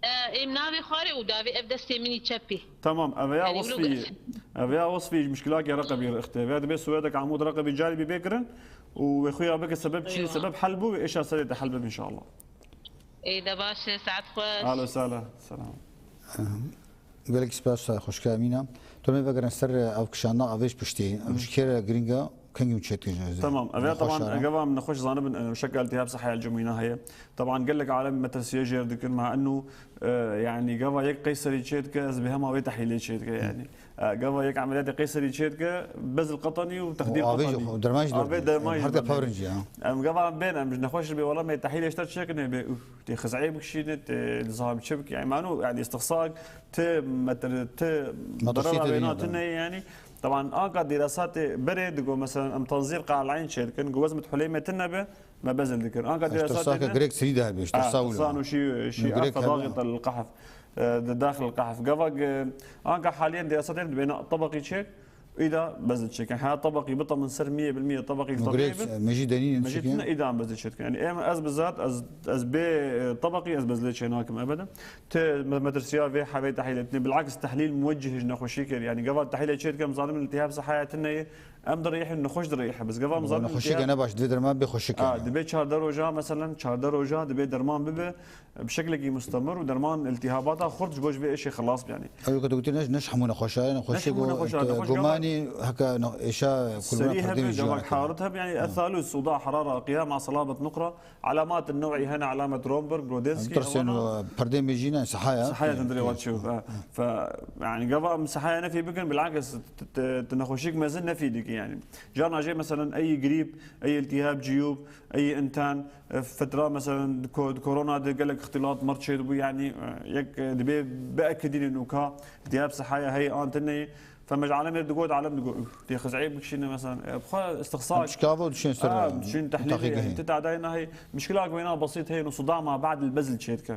e, em navê xwarê û davê ev destê min î çepî. Tamam, ev ya Yani, wilo wesfî, ge- ev ya wesfî ji mişkilakê reqebî re ixtê. Ev ya dibê suretek amûd reqebî carî bî bê kirin û wê xuya bike sebeb çi, Eywa. Sebeb hel bû, wê êşa serê de hel bib inşallah. Ê, de baş e, saet xweş. Alo, sala, selam. Gelek spas, xweşka Emîna. Tu me vegerin ser ev kişanda avêj piştî. Ev Hı. Ji kê re girîng e, kengî min çêt kir ji Tamam, ev ya nexweş taban, e. Gava min nexweş zanibin, e, şekel iltihab sehaya cemîna heye. Taban gelek alem metresiye jêr dikin, ma inu, e, yani gava yek qeyserî çêt ke, ez bi hema wê tehlîlê çêt ke, yani. E, gava yek emeliyatê qeyserî çêt ke, bezil qetenî û texdîr Û avêj qetenî. Û derman jî Avê derdin. Derman jî Her de derdin. Pevrin jî, ha. Em gava bên, em ji nexweş bê wela me tehlîlê ji te çêkine bê, ûf, tê xizeyê bikişîne, tê dizam çi bike. Yani, manu, yani, istixsak, tê metr, tê Metr dereva şîte vêna dinî tine, yani. Taban, anka dîrasatê berê digo, mesela, em tanzîr qal'eyn çêdikin, go wezmet huleyme tine be, me bezil dikir. Anka Eşter dîrasatê sake ne? Grek sirî de hebe, eşter Ha, sağ wilo. Sanu şî, şî Grek efe hebe. Dağit el-qehf, e, de daxil el-qehf. Gava ge-, anka haliyen dîrasatê dibêne tabaqî çêk, Îda bez li çêkin. Heya tebaqî bita min ser miyê bil miyê tebaqî Mugurê, tebî bin. Mejî denînin Mejî çêkin. Tine îda min bez li çêkin. Yani em ez bizat ez, ez bê e, tebaqî ez bez lê çê nakim ebeden. Ti me-, metirsiya vê hevê tehlîl etine. Bilakis tehlîl muweccih ji nexweşî kir. Yani gava tehlîlê çê dikim zanim iltihab sehaya tine ye. Em dirêhin nexweş dirêhe. Biz gava zanim Nexweşî iltihab gene baş, divê derman bê xweşik A, yani. Dibê çardeh roja, meselen, çardeh roja dibê derman bibe, bi şeklekî mustemir û derman iltihabata xurt ji bo ji vê êşê xilas be, yani. Ew ku tu gotî ne, ne ji hemû nexweşa, ne Ne ji xweşik hemû û nexweşa, te nexweş gumanî heke ne-, êşa kulbuna Serî perdê hebe, mejî gavak heke. Harit hebe, yani, ethalû, suda, harara, qiyama, salabet, nuqra, alamat new'î hene, alamet Romberg, Brodinski, Em tirsên evana. Û perdê mejî ne, sehaya. Sehaya tendire Hı. Wat çew. Fe, yani, gava em sehaya nefî bikin, bilakis t-, t-, t-, nexweşik mezin nefî dike, yani. Carna jê, meselen, ey grîp, ey iltihab ciyûb, ey intan, e, fitra, meselen, di ko-, di korona de gelek îxtilat, merd çêdibû, yani, e, yek, e, dibê biekidînin û ka diyab sehaya heye an tine ye. Fe me ji alemê digot, alem digot, "Uf, tê xizeyê bikişîne," meselen, e, bi xwe istixsa Em çikavo dişên ser, A, e, dişên tehlîlê, taxî yani, gehê. Ti tadayê nahê, mişkila ku wêna besît heye, no suda ma ba'd el bezl çêdike.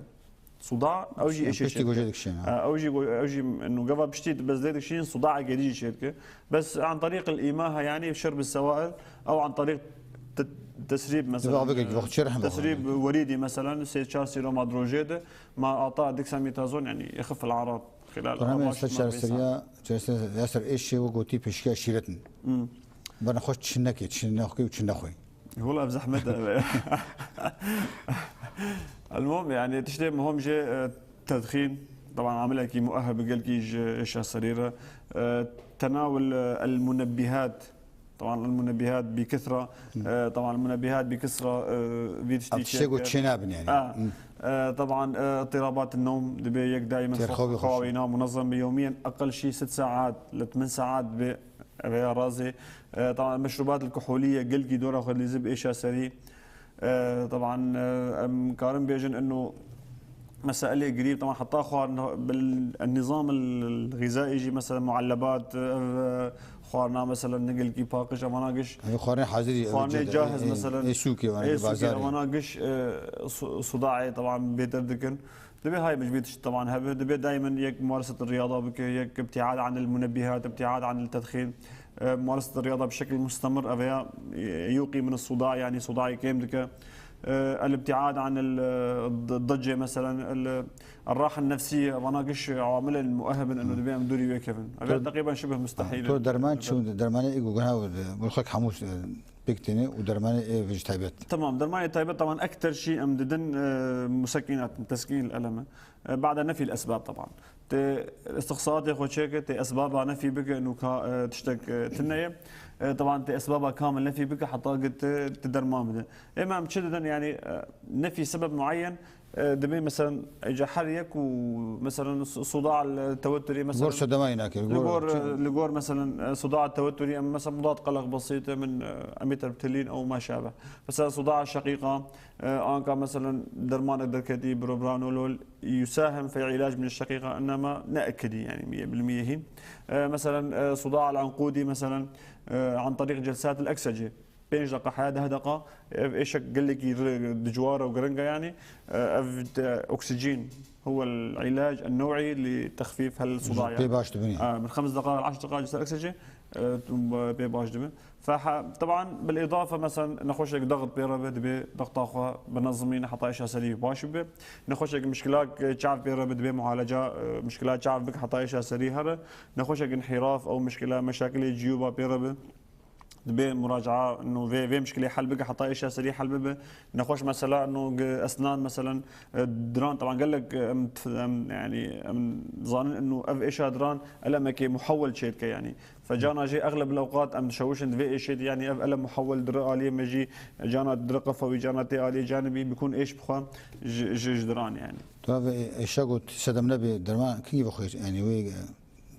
Suda, ew jî Em êşê piştî çêdike. Gojê dikişîne. E, ew jî go-, ew jî, no gava piştî bezlê dikişîn, suda gerî jêdike. Bes an tariq el îmaha, yani şerb el sewail, ew an tariq te-, tesrîb, Dibe mesela, avêkekî, e, wextçe rehim tesrîb axwe. Werîdî, mesela, sê çar sîroma di rojê de, ma ata dexamethasone, yani, yexif el arad. Xilal Bana me arbaş ser ma çareseriya, çareseriya ser êşê we gotî pêşiya şîret in. Hmm. Bana xweş çi neke, çi nexwe û çi nexwe. Wala ev zehmet e. Elmom, yani, tiştê muhim jê, e, tedxîn, taban amilekî mueheb gelkî ji êşa serî re. E, tenawul, e, el munebbihat. Taban el munebbihat bi kithra. Hmm. E, taban el munebbihat bi kithra, e, vî tiştî Ev tiştê çêke. Got çê nabin yani. A, Hmm. e, taban, e, îtirabat newm dibe yek daimen Têr xwe xwe-, bê xwe xwe şûn. Wîna munezem bi yewmiyen eqel şî sit saat, li tmin saat be. Ev ya razê. E, taban, meşrubat alkoholiye gelkî dora xwe dilîzî bi êşa serî. E, taban, e, em karin bêjin eno meselê girî, taban, heta xwarin bil, nizam el-, el-, gizai jî, mesela, muallebat, ev, e, xwarina, mesela, ne gelkî paqij, evana giş. Ev xwarinê hazirî, ev Xwarinê ce-, cahiz, e, mesela, ê sûkê, ê ê sûkê, bazarê. Evana giş, e, su-, sudaê, taban, bêtir dikin. Dibê hay min ji vê tişt teban hebe, dibê daimen yek mumareset riyada bike, yek ibtiad anil munebbihat, ibtiad anil tedxîn, e, mumareset riyada bi şekil mustemir, ev ya, e, yuqî min suda, yani sudayê kêm dike. E, el ibtiad anil, e, d-, dicê, meselen, el, el raha nefsiye, vana giş awamilên mueheb in, eno dibê em dûrî wê kevin. Ev ya To, teqrîben şibih mustehîl to in. Derman çi, dermanê ê ku guna, e, murxek hemû, e, pêk têne û dermanê ê vê jî taybet. Tamam, dermanê taybet, taban, ekter şî em didin, e, musekînat, teskîn el-elem e. E, ba'da nefî el-esbab, taban. Tê istixsaatê xwe çêke, tê esbaba nefî bike, nûka, e, tiştek, e, tune ye. E, taban tê esbaba kamil nefî bike, heta ki ti, ti derman bide. Ê me em çi didin, yani, e, nefî sebeb muayyen, e, dibê, mesela, êca her yek û, mesela, su-, suda el-tewetturî, mesela, Gor sedema nake, li gor gor, çi- e, li gor, mesela, e, suda el-tewetturî, em, mesela, mudad qeleq besît, min, e, amitriptilin ew ma şabe. Mesela, suda şeqîqa, e, anka, mesela, dermanek derketî, birobranolol, yusahim fi ilac min şeqîqa, enema ne ekidî, yani, miye bil miye hîn. E, mesela, e, suda el-enkudî, mesela, e, an tariq celsat el-eksece. Pênc deqa, heya deh deqa, ev êşek gelekî re-, dijwar û giring e, yani, e, ev de oksijîn, huwel ilac ennew'î li texfîf hel sudaya. Pê baş dibin. E, min xems deqa, eşt deqa ji ser eksecê, e, tu pê baş dibin. Fe ha-, teban bil îdafe, mesela, nexweşek dexit pê re be, dibê dexta xwe binezimîne heta êşa serî baş bibe. Nexweşek mişkilak çav pê re be, dibê mualeca, e, mişkila çav bike heta êşa serî here. Nexweşek inhîraf ew mişkila meşakilê ciyûba pê re be. Dibê muracaa, no, vê, vê mişkilê hel bike, heta êşa serî hel bibe. Nexweş mesela, no, gi-, esnan, meselen, e, diran, teban gelek, e, em, em, yani, em zanin, eno ev êşa diran, elemekê muhewwel çêdike, yani. Fe cana jê, egleb el-ewqat, em dişewişin di vê êşê de, yani, ev elem muhewwel dire aliyê me jî, cana dire qefewî, cana tê aliyê canibî, bikun êş bixwe ji, ji, ji diran, yani. Tu ev êşa got, sedem nebe, derman kî ve xwe, yani, wê, e,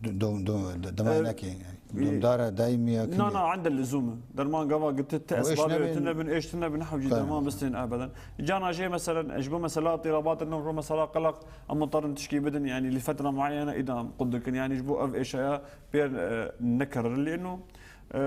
Do-, do-, do-, de-, dema E, nake, yani. E, Domdara, daîmî ya, Na, kî? Na, ende lizûm e. Derman gava giti te O êş esbabê nebin. Tune bin, êş tune bin, hewcî Kar. Derman bistin ebeden. Cana jê, meselen, ji bo mesela tirabat, no, ro mesela qelaq, em muterin tişkî bidin, yani, li fetra muayene îdam qut dikin. Yani, ji bo ev êşaya pêr, e, nekerir, lêno, e,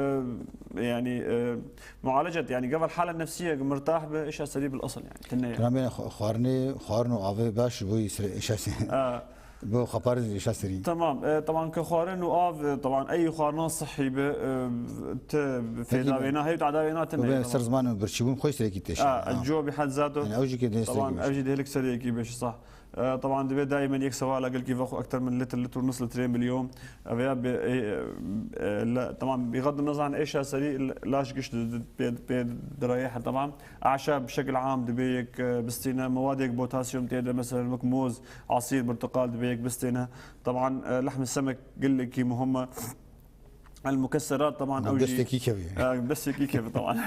yani, e, mualecet, yani, gava hale nefsiye mirtah be, êşa serî bil asıl, yani, tine ye. Tuna bêne xu-, xwarinê, xwarin û avê baş ji bo yî sirê êşa se- E, Bo xapar êşa serî. Tamam. E, taban ke xwarin û av, e, taban ey xwarina sihî be, e, ti fêda wêna heye û tada wêna tine. Û be ser ziman û birçîbûn xwe serekî têşe. A, ha. Cewabî hed zato. Yani ew jî ke dê Taban serî ev jî dê hilik seriyekî beş sah. E, taban divê daimen yek sewala gelkî vexwe ekter min litr, litr û nus litrê milyon. Ev ya bi, e, e, le, tamam, bi xed nazan êşa serî l-, laş giş di, di, pê, pê dirayê her tamam. Aşa bi şekil am dibê yek, e, bistîne, mewad yek potasyum tê de, mesela wek moz, asîr, birtiqal dibê yek bistêne. Taban, e, lehm semek gelekî muhim e. El mukesserat taban ew jî Bestekî kevî. E, bestekî kevî taban. E,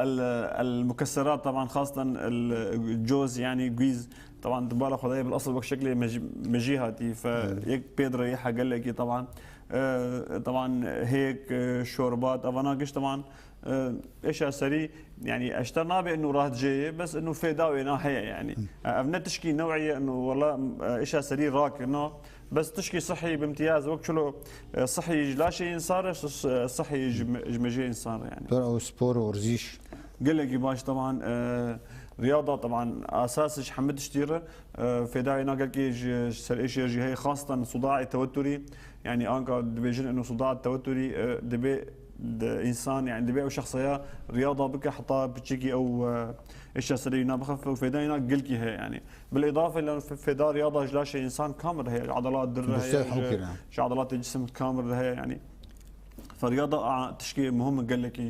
el, el mukesserat taban xastan el coz yani guîz taban di bala Xwedayê bil asl wek şeklê mej-, mejî hatî fe Evet. yek pê direyî hegelekî taban. E, taban hêk, e, şorbat, evana giş taban. E, êşa serî, yani, eşter nabe inu rahat jê ye, bes inu fêda wêna heye, yani. E, ev ne tişkî new'î ye, inu, wela, e, êşa serî rakir, no. Bes tişkî sihî bi imtiyaz, wek çilo, e, sihî ji laşê însan re, s-, s-, sihî ji me-, ji mejê însan re, yani. Tora ew spor û werzîş. Gelekî baş, taban, e, riyada, taban, asas ji hemî tiştî re, e, fêda wêna gelkî ji, ji ser êşê jî heye, xastan sudaê teweturî, yani, anka dibêjin inu suda teweturî, e, dibê de însan, yani, dibê ew şexseya riyada bike heta piçekî ew, e, êşa serê wîna bixefe û fêda wîna gelkî heye, yani. Bil îdafe li f-, fêda riyada ji laşê însan kamil heye, ji edelat dir re heye, ji, ji edelatê cisim kamil re heye, yani. Fe riyada a tişkê muhim gelekî,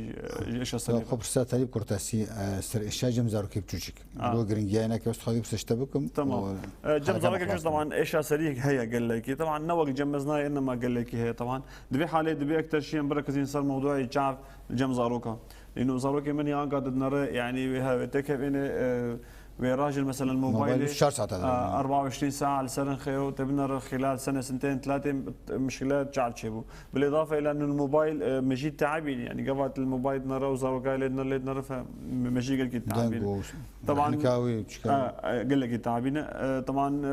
e, ji êşa serê Ya, re. Xwe pirsa Talîb Kurtasî, e, ser êşa cem zarokê biçûçik. Ha. Ro giringiya neke, ez dixwazim pirsê ji te bikim. Tamam. E, cem zarokê biçûçik, taban êşa serî heye gelekî. Taban ne wek cem meznayê, enema gelekî heye, taban. Di vê halê dibê ekter şiyên birekizîn ser mewdûyê çav cem zaroka. Lêno zarokê min ya anka didnere, yani wê heve têkevîne, e, wê rajin, meselen, mobaylê, Mobaylê çar saet e, erba û iştîn saet li ser in xeyo, te binere xilal sene sintên tlatê mişkile çav çêbû. Bil îdafe îla nû mobayl, e, mejî te'ebîn, yani gava til mobayl dinere û zaroka lê dinere, lê dinere fe, me-, mejî gelkî Deng te'ebîn. û Taban, tehnika wî çika. E, e, gelekî te'ebîn e. E, taban, e,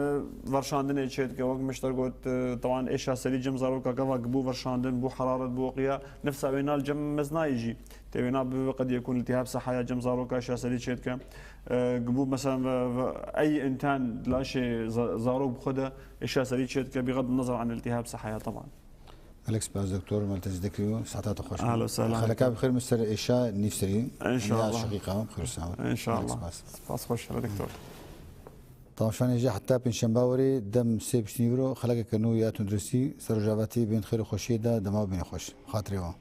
verşandinê çê dike, wek mişter got, e, taban êşa serî cem zaroka gava bû verşandin, bû heraret, bû qiya, nefsa wêna li cem meznayê jî. Tê wêna bi qed yekûn iltihab sehaya cem zaroka êşa serî çê dike. E, bû mesela ve, ve, ey întan laşê za-, zarok bi xwe de êşa serî çê dike, bi xed nazar an iltihab sehaya taban. Gelek spas doktor, me li te zî dikir û saeta te xweş be. Ahla û sehla. Xeleka bi xêr min ser êşa nîvserî. Înşallah. Ya şeqîqa, bi xêr û selamet. Înşallah. Gelek spas. Spas xweş, hele doktor. Temaşanê jî heta pêncşemba werê dem sê piştî nîvro xelekeke nû ya tunduristî ser Rojava T V bên xêr û xweşiyê de dema bîne xweş. Xatirê wan.